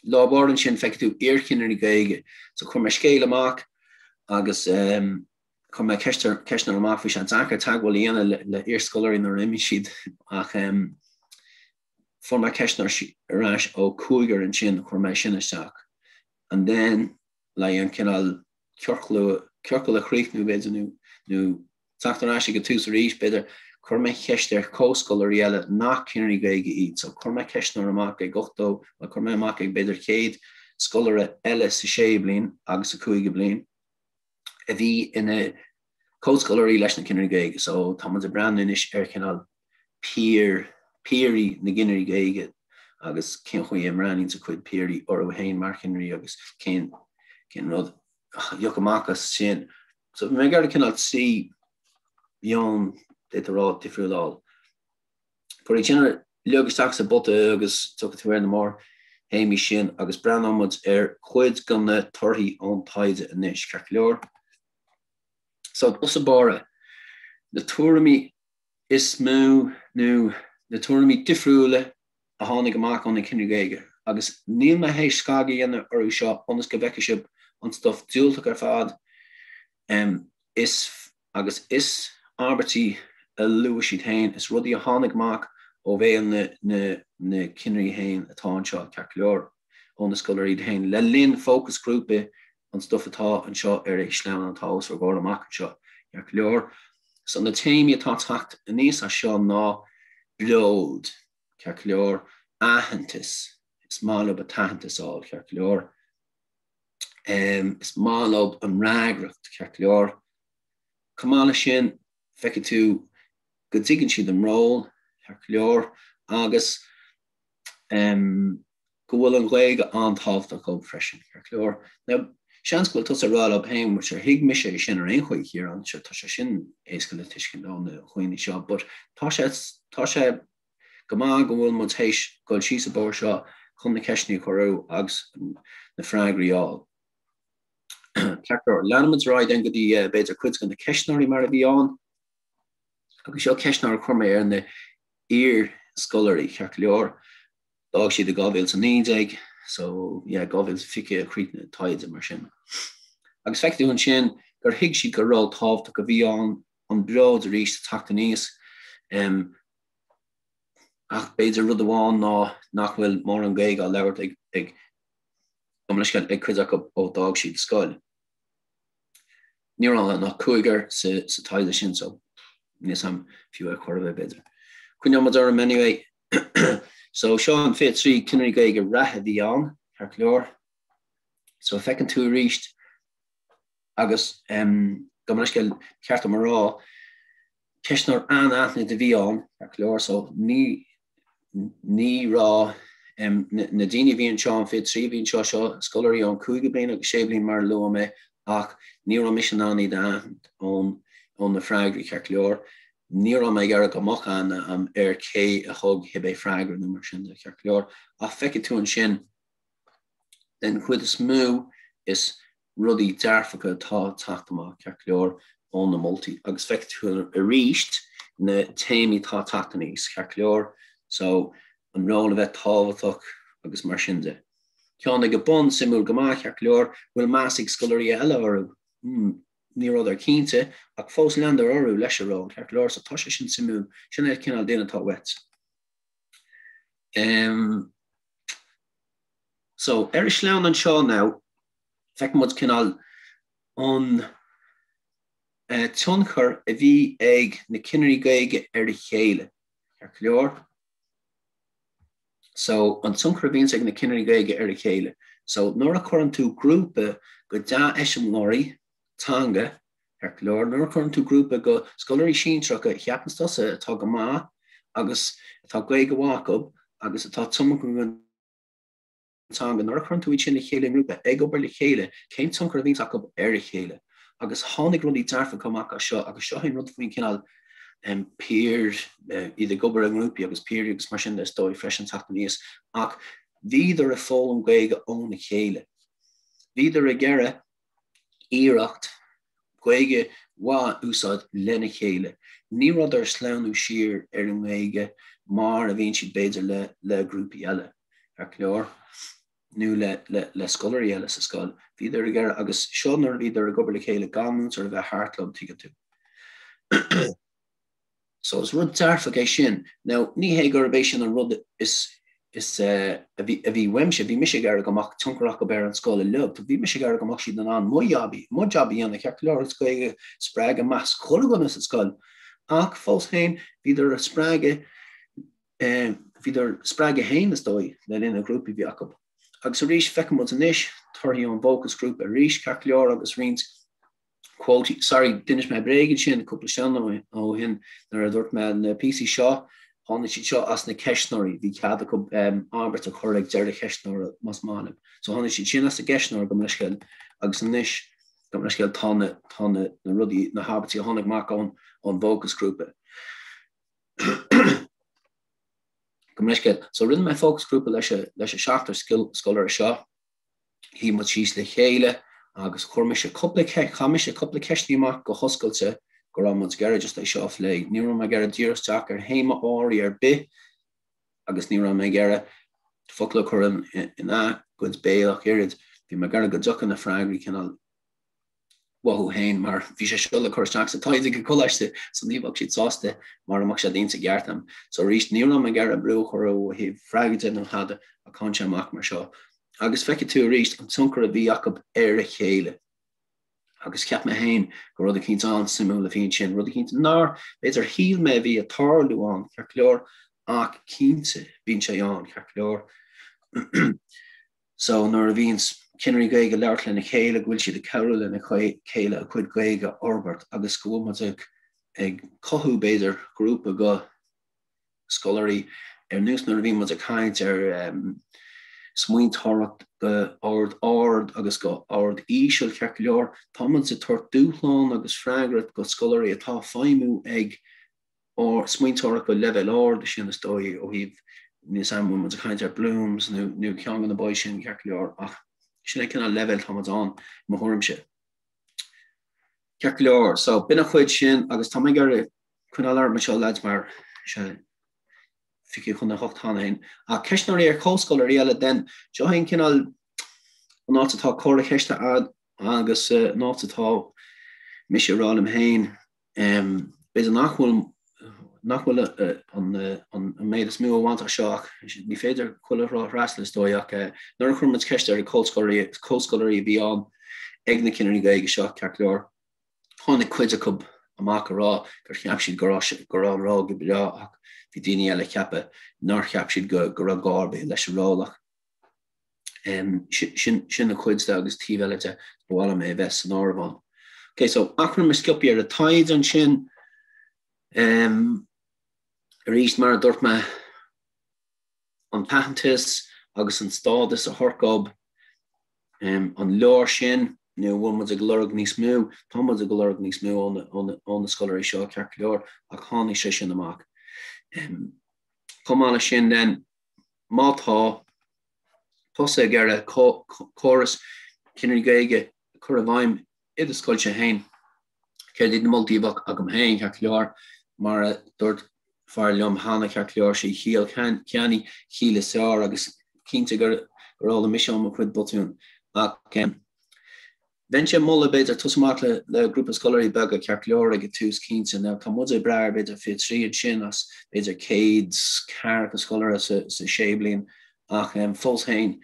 Lámh ard ansin feicfidh tú iarchinnirí Gaeilge. So chuir mé scéal amach agus chuir mé ceistneoir amach, bhí sé deacair teagmháil a dhéanamh le iarscoláirí nuair a imíonn siad ach fuair mé ceistneoir ar ais ó cúigear ansin, chuir mé sin isteach. And then le an cineál ciorcal ciorcal a chríochnú b'fhéidir nó nó teacht ar ais ag an tús arís b'fhéidir, chuir mé ceist ar chomhscoláirí eile nach cinnirí Gaeilge iad. So chuir mé ceistneoir amach ag 80, bhuel chuir mé amach ag b'fhéidir 100 scoláire eile sa séú bliain agus sa cúigiú bliain a bhí ina comhscoláirí leis na cinnirí Gaeilge. So tá muid ag breathnú anois ar chineál peer, piaraí na gcinnirí Gaeilge. agus cén chaoi a mbreathnaíonn a gcuid piaraí orthu féin mar chinnirí agus cén cén rud a thiocfadh amach as sin. So bhí mé ag iarraidh cineál 3 mheon d'fhéadfá a rá difriúil a fháil. Cuir iad sin uilig isteach sa bpota agus tiocfaidh tú ar na mórthéamaí sin agus breathnóidh muid ar chuid de na torthaí ón taighde anois, ceart go leor. So, i dtús báire, na tuairimí is mó nó na tuairimí difriúla a tháinig amach ó na cinnirí Gaeilge, agus níl mé théis scagadh a dhéanamh orthu seo ionas go bhfeicfidh sibh an stuif diúltach ar fad, is agus is abairtí a luaigh siad féin, is rudaí a tháinig amach ó bhéal na na cinnirí féin atá anseo, ceart go leor, ó na scoláirí iad féin, le linn fócasghrúpa an stuif atá anseo ar an sleamhnán atá os bhur gcomhair amach anseo, ceart go leor. So na téamaí atá ag teacht aníos as seo ná bród, ceart go leor, aitheantas, is maith leo an t-aitheantas a fháil, ceart go leor, is maith leo an fhreagracht, ceart go leor. Chomh maith leis sin, feicfidh tú go dtuigeann siad a ról, ceart go leor, agus go bhfuil an Ghaeilge an-tábhachtach dóibh freisin, ceart go leor. Now, seans go bhfuil tusa ag rá leat féin, bhuel sure, thuig mise é sin ar aon chaoi, Ciarán, sure, tá sé sin éasca le tuiscint ó na dhaoine seo, but tá sé, tá sé go maith go bhfuil muid théis dul síos an bóthar seo chun na ceisteanna a chur orthu agus na freagraí a fháil. Ceart go leor, leanfaimid ar aghaidh then go dtí b'fhéidir cuid de na ceistneoirí mar a bhí ann. Agus seo ceistneoir a chuir mé ar na iar-scoláirí, ceart go leor, d'fhág siad i 2019, so yeah, 2020 a chríochnaigh an taighde mar sin. Agus feicfidh tú ansin gur thuig siad gur ról tábhachtach a bhí ann, an bród arís ag teacht aníos. Um, ach b'fhéidir rud amháin ná nach bhfuil mórán Gaeilge á labhairt ag, ag, ag cuid acu ó d'fhág siad scoil. Ní raibh ann ach cúigear sa taighde sin so níl 's a'm fiú ar chor ar bith b'fhéidir. Coinneoidh muid orm anyway. So seo an 23 cinnirí Gaeilge reatha a bhí ann, ceart go leor. So feiceann tú arís agus gabh mo leithscéal ceart dom a rá, Ceistneoir anaithnid a bhí ann, ceart go leor, so ní ní raibh na daoine a bhí anseo, an 23 a bhí anseo, seo scoláirí ón cúigiú bliain agus séú bliain mar a luaigh mé, ach ní raibh mise in ann iad a aithint ón ó na freagraí, ceart go leor. Ní raibh mé ag iarraidh go mbeadh aithne a'm ar cé a thug cibé freagra nó mar sin de, ceart go leor. Ach feicfidh tú ansin, den chuid is mó, is rudaí dearfacha atá ag teacht amach, ceart go leor, ó na moltaí agus feicfidh tú arís na téamaí atá ag teacht aníos, ceart go leor, so an ról a bheith tábhachtach agus mar sin de. Ceann ag an bun, suimiúil go maith, ceart go leor, bhfuil meas ag scoláirí eile orthu? Hmm, ní rabhadar cinnte, ach fós leanadar orthu leis an ról, ceart go leor, so tá sé sin suimiúil, sin é an cineál duine atá uait. Um, so, ar an sleamhnán anseo now, feiceann muid cineál an tionchar a bhí ag na cinnirí Gaeilge ar a chéile. Ceart go leor? So, an tionchar a bhíonns ag na cinnirí Gaeilge ar a chéile. So, nuair a chuireann tú grúpa go dea-eiseamláirí teanga, ceart go leor, nuair a chuireann tú grúpa go scoláirí sinsearacha a cheapanns tusa atá go maith agus atá Gaeilge mhaith acu agus atá tiomanta don teanga, nuair a chuireann tú iad sin le chéile i ngrúpa, ag obair le chéile, cén tionchar a bhíonns acu ar a chéile? Agus tháinig rudaí dearfacha amach as seo agus seo é an rud faoin cineál peer, iad ag obair i ngrúpaí agus piaraí agus mar sin de is dóigh freisin teacht aníos, ach bhíodar ag foghlaim Gaeilge óna chéile. Bhíodar ag iarraidh iarracht Gaeilge mhaith a úsáid lena chéile. Ní rabhadar ag sleamhnú siar ar an nGaeilge mar a bhíonn siad b'fhéidir le le grúpaí eile, ceart go leor, nó le le le scoláirí eile sa scoil. Bhíodar ag iarraidh, agus seo nuair a bhíodar ag obair le chéile gan múinteoir a bheith thart leo, tuigeann tú. So is rud dearfach é sin. Now, ní hé gurb é sin an rud is is a bhí a bhí uaimse, bhí mise ag iarraidh go mbeadh tionchar acu ar an scoil uilig, bhí mise ag iarraidh go mbeadh siad in ann mo jab mo jab a dhéanamh ceart go leor agus Gaeilge a spreagadh i measc chuile dhuine sa scoil. Ach fós féin, bhíodar ag spreagadh bhíodar ag spreagadh féin is dóigh le linn na grúpaí a bhí acu. Agus arís, feiceann muid anois torthaí ón bhfócasghrúpa arís ceart go leor agus roinnt Quote, Sorry, d'inis mé bréag ansin cúpla seachtain ó shin nuair a dúirt mé na píosaí seo. Tháinig siad seo as na ceistneoirí, bhí cead acu abairt a chur ag deireadh cheistneora más maith leo. So tháinig siad sin as an gceistneoir gabh mo leithscéal agus anois gabh mo leithscéal tá na tá na na rudaí na habairtí a tháinig amach ón ón bhfócasghrúpa. Gabh mo leithscéal. So rinne mé fócasghrúpa leis leis an seachtar scoláire seo. Shuigh muid síos le chéile agus chuir mise cúpla chaith mise cúpla ceisteanna amach go hoscailte go raibh muid ag iarraidh just é seo a phlé. Ní raibh mé ag iarraidh díriú isteach ar théama áirithe ar bith agus ní raibh mé ag iarraidh focla a chur ina gcuid béil ach oiread. Bhí mé ag iarraidh go dtiocfadh na freagraí cineál uathu féin mar bhí sé seo le cur isteach sa taighde ag an gcoláiste so ní bheadh siad sásta mara mbeadh sé déanta i gceart agam. So arís ní raibh mé ag iarraidh brú a chur orthu ó thaobh freagra de nó tada ach tháinig sé amach mar seo. Agus feicfidh tú arís an tionchar a bhí acu ar a chéile. Agus cheap mé féin gur rud eicínt an-suimiúil a bhí ansin, rud eicínt nár, b'fhéidir, shíl mé a bhí ag tarlú ann, ceart go leor, ach cinnte bíonn sé ann, ceart go leor. So nuair a bhíonns cinnirí Gaeilge ag labhairt lena chéile go bhfuil siad ag cabhrú lena chéile a gcuid Gaeilge a fhorbairt agus go bhfuil muid ag ag cothú b'fhéidir grúpa go scoláirí ar nós nuair a bhíonn muid ag caint ar smaointeoireacht go ord ard agus go ord íseal ceart go leor tá muid ag tabhairt dúshlán agus freagracht go scoláirí atá ag feidhmiú ag smaointeoireacht go leibhéal ard, sin is dóigh ó thaobh níl 's a'm an bhfuil muid ag caint ar Bloom's nó nó ceann de na boys sin ceart go leor ach sin é cineál leibhéal tá muid ann i mo thuairimse. Ceart go leor, so b'in an chuid sin agus tá mé ag iarraidh coinneáil orm anseo lads mar sé 7:40 cheana féin. Ach ceistneoirí ar chomhscoláirí eile then seo é an cineál an áit atá comhartha ceiste agus an áit atá mise ag rá liom féin B'fhéidir nach bhfuil nach bhfuil an méid is mó a bhaint as seo ach ní féidir chuile thrá a fhreastal is dóigh ach nuair a chuir muid ceist ar chomhscoláirí a bhí ann ag na cinnirí Gaeilge seo ceart go leor tháinig cuid acu amach ag rá gur cheap siad go raibh go raibh an ról go breá ach bhí daoine eile ag ceapadh nár cheap siad go go raibh gá ar bith leis an ról ach Sin sin an chuid de agus taobh eile de ba mhaith liom é a bheith san áireamh ann. Ok, so achoimre sciobtha ar an taighde ansin. Arís, mar a dúirt mé, an t-aitheantas agus an stádas a thabhairt dóibh, an leor sin nó an bhfuil muid ag lorg níos mó? Tá muid ag lorg níos mó ó na scoláirí seo, ceart go leor, ach tháinig sé sin amach. Chomh maith leis sin then, Má tá tusa ag iarraidh córas Cinnirí Gaeilge a chur i bhfeidhm i do scoilse féin, céard iad na moltaí a bheadh agam féin, ceart go leor, mar a dúirt fear liom cheana, ceart go leor, sé chiall cheannaigh chiall is fearr agus cinnte gur fhoghlaim mise ó mo chuid botún. Ach Bheinnse ag moladh, b'fhéidir, tosú amach le grúpa scoláirí beaga, ceart go leor, ag an tús, cinnte. Now, tá muid ag brath ar b'fhéidir 23 ansin as b'fhéidir 140 scoláire sa sé bliain ach fós féin,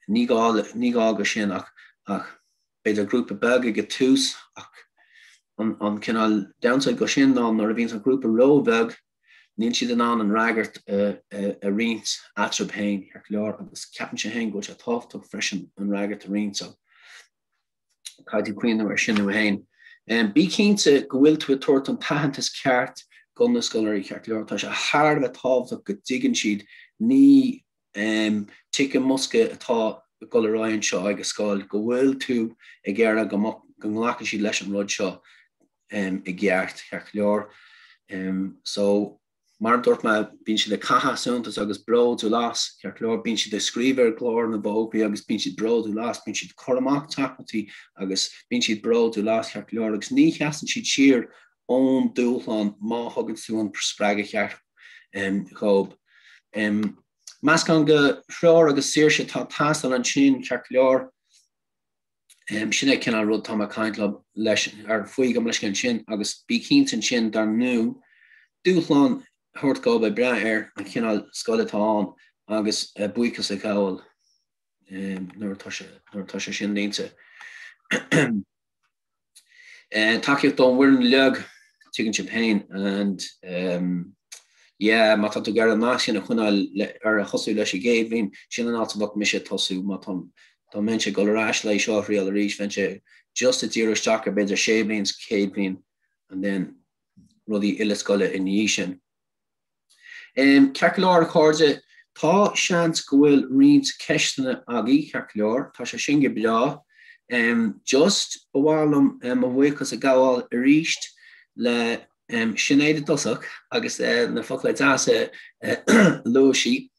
ní gá, ní gá go sin ach, ach b'fhéidir grúpa beag ag an tús ach an, an cineál downside go sin ná nuair a bhíonns an grúpa ró-bheag, Níl siad in ann an fhreagairt a roinnt eatarthu féin, ceart go leor, agus ceapaimse féin go bhfuil sé tábhachtach freisin an fhreagairt a roinnt, so caithfidh tú cuimhneamh ar sin thú féin. Bí cinnte go bhfuil tú ag tabhairt an t-aitheantas ceart do na scoláirí, ceart go leor, tá sé thar a bheith tábhachtach go dtuigeann siad ní tic i mbosca atá ag dul ar aghaidh anseo ag an scoil, go bhfuil tú ag iarraidh go go nglacfaidh siad leis an rud seo i gceart, ceart go leor. So, mar a dúirt mé, bíonn siad ag caitheamh suntas agus bródúil as, ceart go leor, bíonn siad ag scríobh ar gclár na bhfógraí agus bíonn siad bródúil as, bíonn siad ag cur amach teachtaireachtaí agus bíonn siad bródúil as, ceart go leor, agus ní sheasann siad siar ón dúshlán má thugann tú an spreagadh ceart dhóibh. Meascán de threoir agus saoirse atá ag teastáil ansin, ceart go leor. Sin é cineál rud tá mé ag caint leis ar faoi gabh mo leithscéal ansin agus bí cinnte ansin dar ndóigh dúshlán a thabhairt dhóibh ag brath ar an chineál scoile atá ann agus buíochas a ghabháil nuair atá sé sin déanta. Tacaíocht ón bhfoireann uilig, tuigeann sibh féin and yeah má tá tú ag iarraidh an nasc sin a choinneáil ar a thosú leis an gcéad bhliain, sin an áit a bheadh mise ag tosú má tá dá mbeinnse ag dul ar ais le seo a thriail arís, bheinnse just ag díriú isteach ar b'fhéidir sé bliain sa chéad bhliain and then rudaí uile scoile i ndiaidh sin. Ceart go leor, a chairde, tá seans go bhfuil roinnt ceisteanna agaibh, ceart go leor, tá sé sin go breá. Just, ba mhaith liom mo bhuíochas a ghabháil arís le Sinéad i dtosach agus na focla deasa a luaigh sí.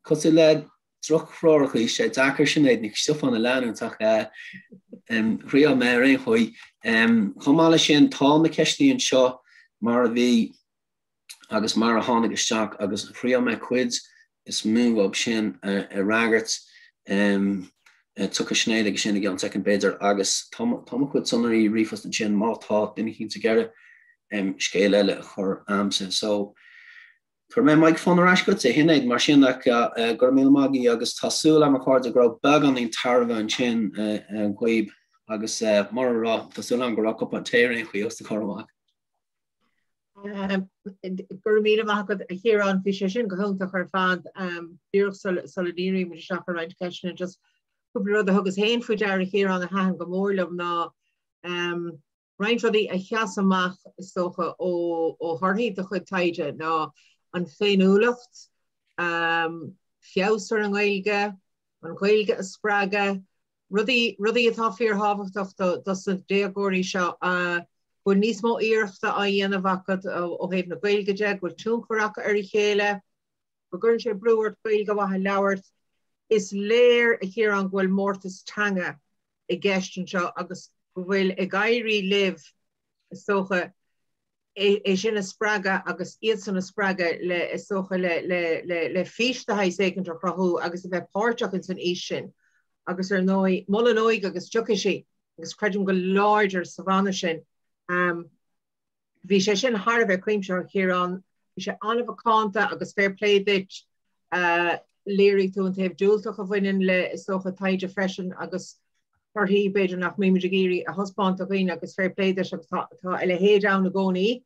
Cosúil le droch-threoracha, tá sé deacair Sinéad Nic Stiofáin a leanúint ach thriail mé ar aon chaoi. Chomh maith leis sin, tá na ceisteanna anseo mar a bhí agus mar a tháinig isteach agus thriail mé cuid is mó dhóibh sin a fhreagairt. Tiocfaidh Sinéad aige sin i gceann soicind b'fhéidir agus tá mo chuid sonraí ríomhphost ansin má tá duine eicínt ag iarraidh scéal eile a chur a'msa. So, tabharfaidh mé an microphone ar ais chugat, a Shinéad, mar sin ach go raibh míle maith agaibh agus tá súil agam a chairde go raibh beagáinín tairbhe ansin dhaoib agus mura raibh, tá súil agam go raibh cupán tae ar aon chaoi os do chomhair amach. Go raibh míle maith agat a Chiaráin, bhí sé sin go hiontach ar fad. Díreach sula ndírímid isteach ar roinnt ceisteanna, just cúpla rud a thugas féin faoi deara a Chiaráin a thaitin go mór liom ná roinnt rudaí a sheas amach is dócha ó thorthaí do chuid taighde ná an féiniúlacht, feabhas ar an nGaeilge, an Ghaeilge a spreagadh, Rudaí, rudaí atá fíorthábhachtach do, dos na déagóirí seo, go bhfuil níos mó iarrachta á dhéanamh acu ó thaobh na Gaeilge de, go bhfuil tionchar acu ar a chéile, go gcuireann sé brú ort Gaeilge mhaith a labhairt. Is léir, a Chiaráin, go bhfuil mórtas teanga i gceist anseo agus go bhfuil ag éirí libh, is dócha, é sin a spreagadh agus iadsan a spreagadh le, is dócha, le, le, le, le fís de shaghas éicint a chruthú agus a bheith páirteach ins an fhís sin. Agus ar ndóigh, mol an óige agus tiocfaidh sí, agus creidim go láidir sa mhana sin. Bhí sé sin thar a bheith cuimsitheach, a Chiaráin. Bhí sé an-mhacánta agus fair play duit. Léirigh tú an taobh diúltach a bhaineann le, is dócha, taighde freisin agus torthaí b'fhéidir nach mbímid ag iarraidh a thaispeáint do dhaoine agus fair play duit agus tá a leithéid ann i gcónaí.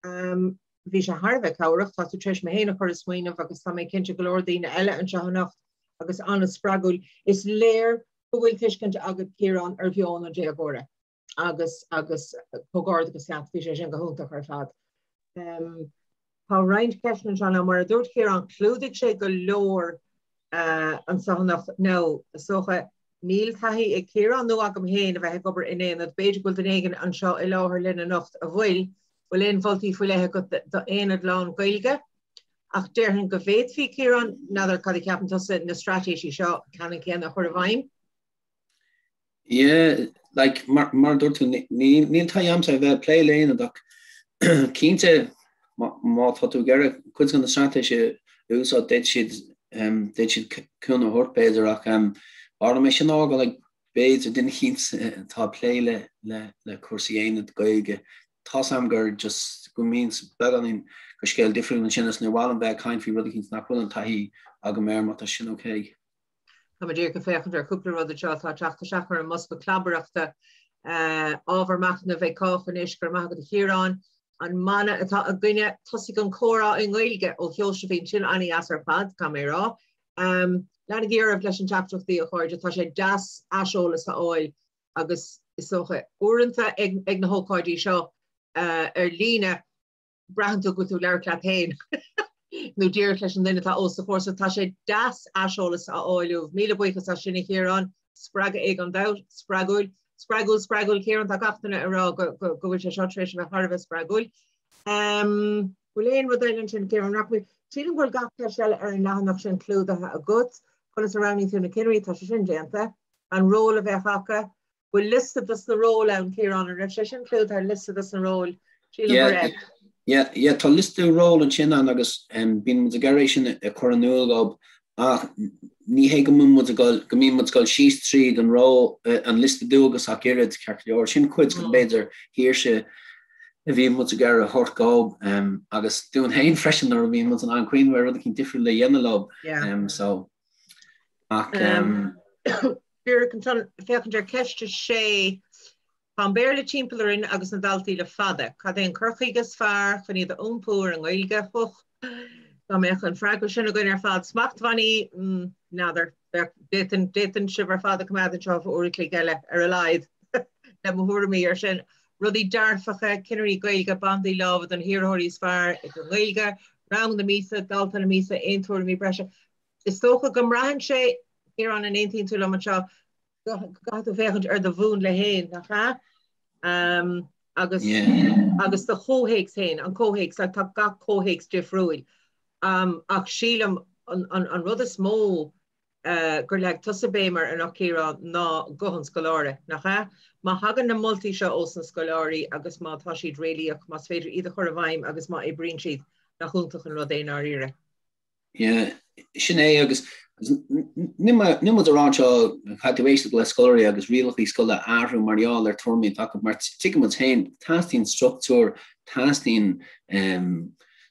Bhí sé thar a bheith cabhrach, tá tú tar éis mé féin a chur ag smaoineamh agus tá mé cinnte go leor daoine eile anseo anocht agus an-spreagúil. Is léir go bhfuil tuiscint agat Ciarán ar mheon an déagóra agus agus comhghairdeachas leat, bhí sé sin go hiontach ar fad. Tá roinnt ceisteanna anseo now mar a dúirt Ciarán, chlúdaigh sé go leor anseo anocht. Now, is dócha, níl taithí ag Ciarán nó agam féin a bheith ag obair in aonad, b'fhéidir go bhfuil duine éigin anseo i láthair linn anocht a bhfuil. Bhfuil aon mholtaí faoi leith agat d'aonad lán-Ghaeilge? Ach déarfainn go bhféadfaí, Ciarán, n'fheadar cad a cheapann tusa, na straitéisí seo ceannann céanna a chur i bhfeidhm? Yeah, like, mar, mar a dúirt tú, níl, níl taithí a'msa a bheith ag plé le aonad ach cinnte má, má tá tú ag iarraidh cuid de na straitéisí a úsáid, d'fhéadfadh siad, um, d'fhéadfadh siad cúnamh a thabhairt b'fhéidir ach um, b'fhearr liom é sin a fhágáil ag b'fhéidir duine eicínt atá ag plé le, le, le cúrsaí aonad Gaeilge. Tá's a'm gur just go mbíonn beagáinín go scéal difriúil ansin is níor mhaith liom bheith ag caint faoi rud eicínt nach bhfuil an taithí agam air má tá sin okay. Tá mé díreach ag féachaint ar chúpla rud anseo atá ag teacht isteach ar an mbosca clabaireachta. Ábhar machnaimh ag cách anois, go raibh maith agat a Chiaráin. An mana atá againne, tosaigh an comhrá i nGaeilge ó Sheosaimhín, sin an-dheas ar fad, caithfidh mé a rá. Leanaigí oraibh leis an teachtaireachtaí, a chairde, tá sé deas aiseolas a fháil agus is dócha uaireanta ag na hócáidí seo ar líne, braitheann tú go bhfuil tú ag labhairt leat féin nó díreach leis an duine atá os do chomhair. So tá sé deas aiseolas a fháil uaibh. Míle buíochas as sin a Chiaráin. Spreagadh é gan dabht. Spreagúil. Spreagúil, spreagúil Ciarán, tá gach duine ag rá go go go bhfuil sé seo tar éis a bheith thar a bheith spreagúil. Um, bhfuil aon rud eile ansin Ciarán nach bhfuil? Sílim go bhfuil gach ceist eile ar an leathanach sin clúdaithe agat. Conas a roghnaíonn tú na cinnirí, tá sé sin déanta. An ról a bheadh acu. Bhfuil liosta dos na róil ann, Ciarán, an raibh sé sin clúdaithe, liosta dos na róil? Sílim go raibh. Yeah, yeah, tá liosta ról ansin ann agus bíonn muid ag iarraidh sin a chur in iúl dhób ach ní hé go mbíonn muid ag dul, go mbíonn muid ag dul síos tríd an ról, an liosta dualgas ach oiread, ceart go leor. Sin cuid den, b'fhéidir, shaoirse a bhíonn muid ag iarraidh a thabhairt dhób agus dúinn féin freisin nuair a bhíonn muid in ann cuimhneamh ar rud eicínt difriúil le dhéanamh leo. So, ach. Díreach ansin, féachaint ar cheist 6, Tá an Béarla timpeall orainn agus na daltaí le fada. Cad é an cur chuige is fearr chun iad a iompú ar an nGaeilge? Och, dá mbeadh an freagra sin againn ar fad. Smachtbhannaí? N'fheadar. D'fhéadfainn, d'fhéadfainn sibh ar fad a choimeád anseo fá uair a chloig eile, ar a laghad, le mo thuairimí air sin. Rudaí dearfacha, cinnirí Gaeilge, bandaí láimhe do na hiarrthóirí is fearr ag an nGaeilge. Rang na míosa, dalta na míosa, aon tuairimí breise. Is dócha go mbraitheann sé, Ciarán, an aontaíonn tú liom anseo, go gcaithfidh tú féachaint ar do mhúnla féin, nach ea? Agus agus do chomhthéacs féin, an comhthéacs, tá gach comhthéacs difriúil. Ach sílim an rud is mó gur leag tusa béim air anocht, Ciarán, ná guth an scoláire, nach ea? Má thagann na moltaí seo ós na scoláirí agus má tá siad réalaíoch, más féidir iad a chur i bhfeidhm agus má oibríonn siad, nach iontach an rud é i ndáiríre? Yeah, sin é agus níl muid ag rá anseo caithfidh tú éisteacht le scoláirí agus rialacha scoile a athrú mar gheall ar tuairimí atá acu mar tuigeann muid féin, teastaíonn struchtúr, teastaíonn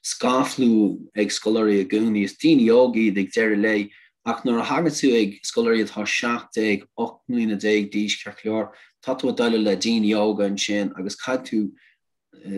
scaflú ag scoláirí i gcónaí. Is daoine óga iad ag deireadh lae ach nuair a thagann tú ag scoláirí atá 17, 18 mbliana d'aois, ceart go leor, tá tú ag déileáil le daoine óga ansin agus caithfidh tú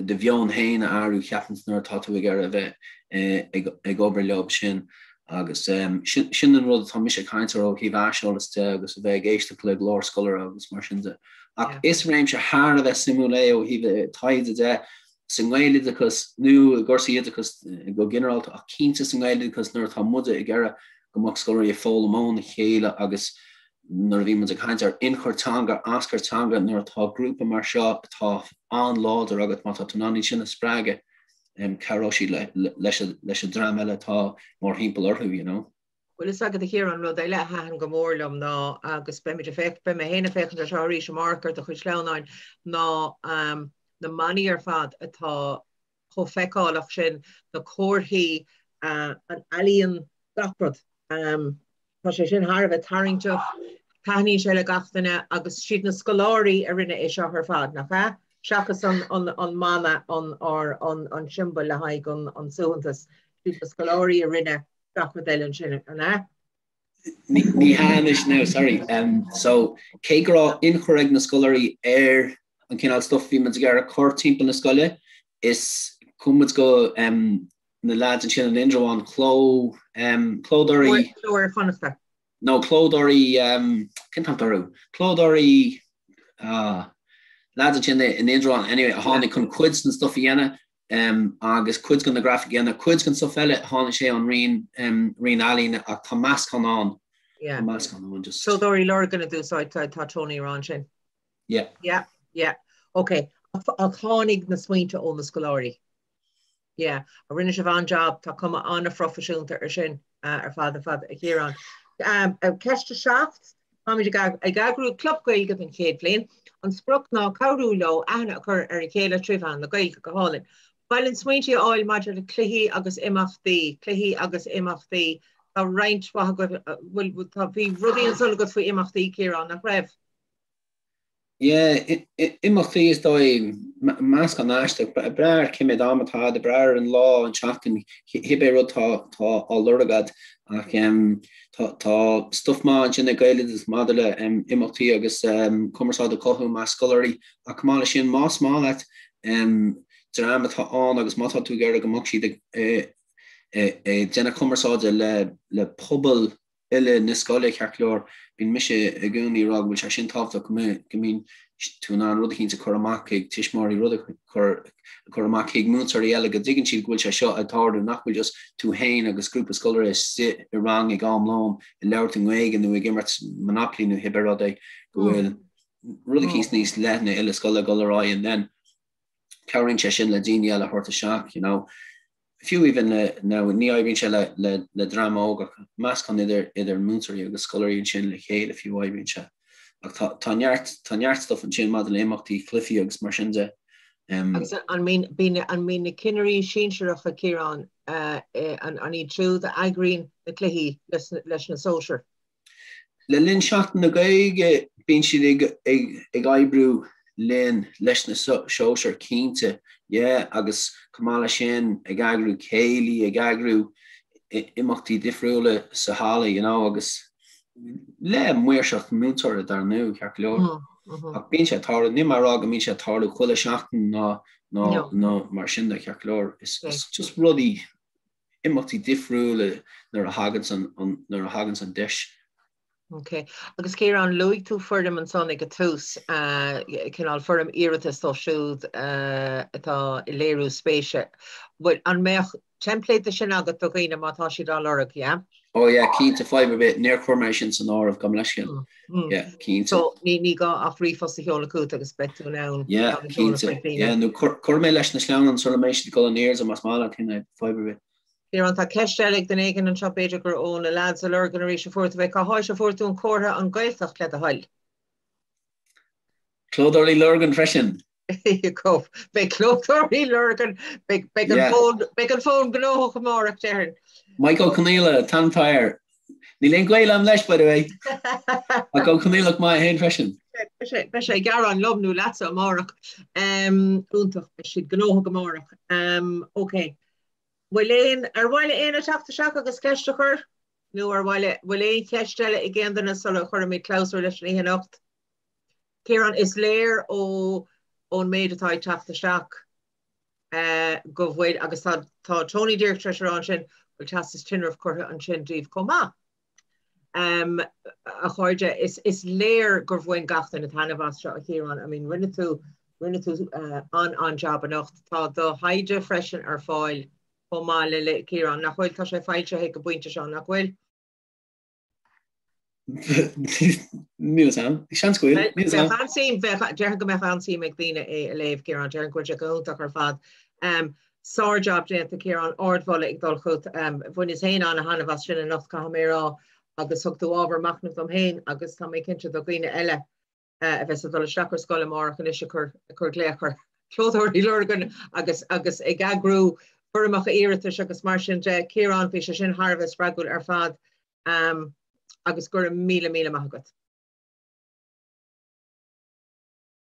do mheon féin a athrú, cheapfainn, nuair atá tú ag iarraidh a bheith ag obair leo sin. Agus sin an rud atá mise ag caint air ó thaobh aiseolas de agus a bheith ag éisteacht le glór scoláire agus mar sin de. Ach is réimse thar a bheith suimiúil é ó thaobh taighde de. sa nGaeloideachas nó i gcúrsaí oideachais go ginearálta ach cinnte sa nGaeloideachas nuair atá muide ag iarraidh go mbeadh scoláirí ag foghlaim óna chéile agus nuair a bhí muid ag caint ar inchur teanga, aschur teanga, nuair atá grúpa mar seo atá an-láidir agat, má tá tú in ann iad sin a spreagadh, cabhróidh siad leis an dream eile atá mórthimpeall orthu, you know. Bhfuil fhios agat a Chiaráin, rud eile a thaitin go mór liom ná, agus beimid ag féach, beidh mé féin ag féachaint air seo arís amárach ar do chuid sleamhnáin, ná na manaí ar fad atá chomh feiceálach sin, na comharthaí, an ealaíon, gach rud. Tá sé sin thar a bheith tarraingteach, taitníonn sé le gach duine agus siad na scoláirí a rinne é seo ar fad, nach ea? Seachas an mana, an siombail le haghaidh an suaitheantas, siad na scoláirí a rinne gach rud eile ansin, an ea? Ní hea anois now, sorry. So, cé go raibh inchur ag na scoláirí ar an cineál stuff a bhí muid ag iarraidh cur timpeall na scoile, is chuaigh muid go na lads ansin in Indreabhán, Cló, Clódóirí. Cló Iar-Chonnachta. No, Clódóirí, cén t-ainm orthu? Clódóirí, ah, lads ansin in Indreabhán, anyway, a tháinig chun cuid den stuff a dhéanamh. agus cuid de na grafaic a dhéanamh, cuid den stuff eile tháinig sé ón Roinn, Roinn Ealaíne ach tá meascán ann, tá meascán ann just. Clódóirí Lurgan a d'úsáid tá Tony ag rá ansin. Yeah. Yeah, yeah. Ok, ach tháinig na smaointe ó na scoláirí. Yeah, a rinne sibh an-jab, tá cuma an-phroifisiúnta ar sin ar fad ar fad a Chiaráin. Ceist 7, Táimid ag eagrú Club Gaeilge don chéad bhliain. An sprioc ná cabhrú leo aithne a chur ar a chéile trí mheán na Gaeilge. Go hálainn. Ba mhaith linn smaointe a fháil maidir le cluichí agus imeachtaí. Cluichí agus imeachtaí. Tá roinnt mhaith agaibh, bhuel, tá, bhí rudaí ansan agat faoi imeachtaí, Ciarán, nach raibh? Yeah, imeachtaí is dóigh, meascán aisteach, ag brath ar cé mhéad am atá agat, ag brath ar an lá, an tseachtain, cibé rud tá á lorg agat ach tá tá stuff maith ansin ag Gaeloideachas maidir le imeachtaí agus cumarsáid a chothú i measc scoláirí ach chomh maith leis sin, más maith leat dream atá ann agus má tá tú ag iarraidh go mbeadh siad ag déanamh cumarsáide le pobal uile na scoile, ceart go leor. Bíonn mise i gcónaí ag rá go bhfuil sé sin tábhachtach, go mbíonn tú in ann rud eicínt a chur amach chuig tuismitheoirí, rud a chur a chur amach chuig múinteoirí eile, go dtuigeann siad go bhfuil sé seo ag tarlú, nach bhfuil just tú féin agus grúpa scoláirí istigh i rang ag am lóin ag labhairt i nGaeilge nó ag imirt Monopoly nó cibé rud é, go bhfuil rud eicínt níos leithne uile scoile ag dul ar aghaidh and then cabhraíonn sé sin le daoine eile a thabhairt isteach, you know. Fiú even le, now ní oibríonn sé le, le, le dream óg ach meascán idir, idir múinteoirí agus scoláirí ansin le chéile fiú oibríonn sé. Ach tá, tá neart, tá neart stuff ansin maidir le imeachtaí, cluichí agus mar sin de. Um. Agus an mbíonn, bíonn, an mbíonn na cinnirí sinsearacha, Ciarán, eh, an, an iad siúd a eagraíonn na cluichí leis, leis na sóisir? Le linn Seachtain na Gaeilge bíonn siad ag ag oibriú linn, leis na sóisir cinnte, yeah, agus chomh maith leis sin ag eagrú céilí, ag eagrú imeachtaí difriúla sa halla, you know, agus le maoirseacht múinteora dar ndóigh, ceart go leor. Ach bíonn sé ag tarlú, níl mé ag rá go mbíonn sé ag tarlú chuile sheachtain ná ná ná mar sin de, ceart go leor. Is just rudaí imeachtaí difriúla nuair a thaganns an nuair a thaganns an deis. Ok. Agus Ciarán, luaigh tú foirm ansan ag an tús, cineál foirm iarratais dóibh siúd atá ag léiriú spéise. Bhuel, an mbeadh teimpléad de sin agat do dhaoine má tá siad á lorg, yeah? Oh yeah, cinnte, fadhb ar bith, níor chuir mé sin san áireamh, gabh mo leithscéal. Yeah, cinnte. So ní ní gá ach ríomhphost a sheoladh chugat agus beidh tú in ann Yeah, cinnte. Yeah, nó cuirfidh mé leis na sleamhnáin sula mbeidh siad ag dul in airde más maith leat, you know, fadhb ar bith. Ciarán, tá ceist eile ag duine éigin anseo, b'fhéidir gur ó na leaids i Lurgan arís a fuair tú é, cá háit a fuair tú an comhartha An Ghaeltacht le do thoil? Clódóirí Lurgan freisin. Beidh Clódóirí Lurgan, beidh an fón, beidh an fón gnóthach amárach, déarfainn. Mike Ó Conaola, an t-ainm atá air. Níl aon ghaol agam leis, by the way. Ach Ó Conaolach maith é féin freisin. Beidh sé ag gearán liom nó leatsa amárach. Iontach, beidh siad gnóthach amárach. Ok. Bhfuil aon, ar mhaith le éinne teacht isteach agus ceist a chur? Nó ar mhaith le, bhfuil aon cheist eile ag aon duine sula chuirimid clabhsúr leis an oíche anocht? Ciarán, is léir ó ón méid atá ag teacht isteach go bhfuil, agus tá tá Tony díreach tar éis a rá ansin, go bhfuil teastas tinrimh curtha ansin daoibh chomh maith. A chairde, is is léir gur bhain gach duine taitneamh as seo, a Chiaráin. I mean, rinne tú rinne tú an an-jab anocht. Tá do thaighde freisin ar fáil chomh maith le le Ciarán, nach bhfuil? Tá sé foilsithe ag an bpointe seo, nach bhfuil? Níl fhios a'm. Seans go bhfuil. Níl fhios a'm. Bheadh an-suim, bheadh, déarfainn go mbeadh an-suim ag daoine é a léamh, Ciarán. Déarfainn go bhfuil sé go hiontach ar fad. Sár-jab déanta, Ciarán. Ardmholadh ag dul chugat. Bhaineas féin an-thaitneamh as sin anocht, caithfidh mé a rá, agus thug tú ábhar machnaimh dom féin agus tá mé cinnte do dhaoine eile. a bheas ag dul isteach ar scoil amárach anois ag cur ag cur glaoch ar Chlódóirí Lurgan agus agus ag eagrú foirmeacha iarratais agus mar sin de. Ciarán, bhí sé sin thar a bheith spreagúil ar fad agus go raibh míle míle maith agat.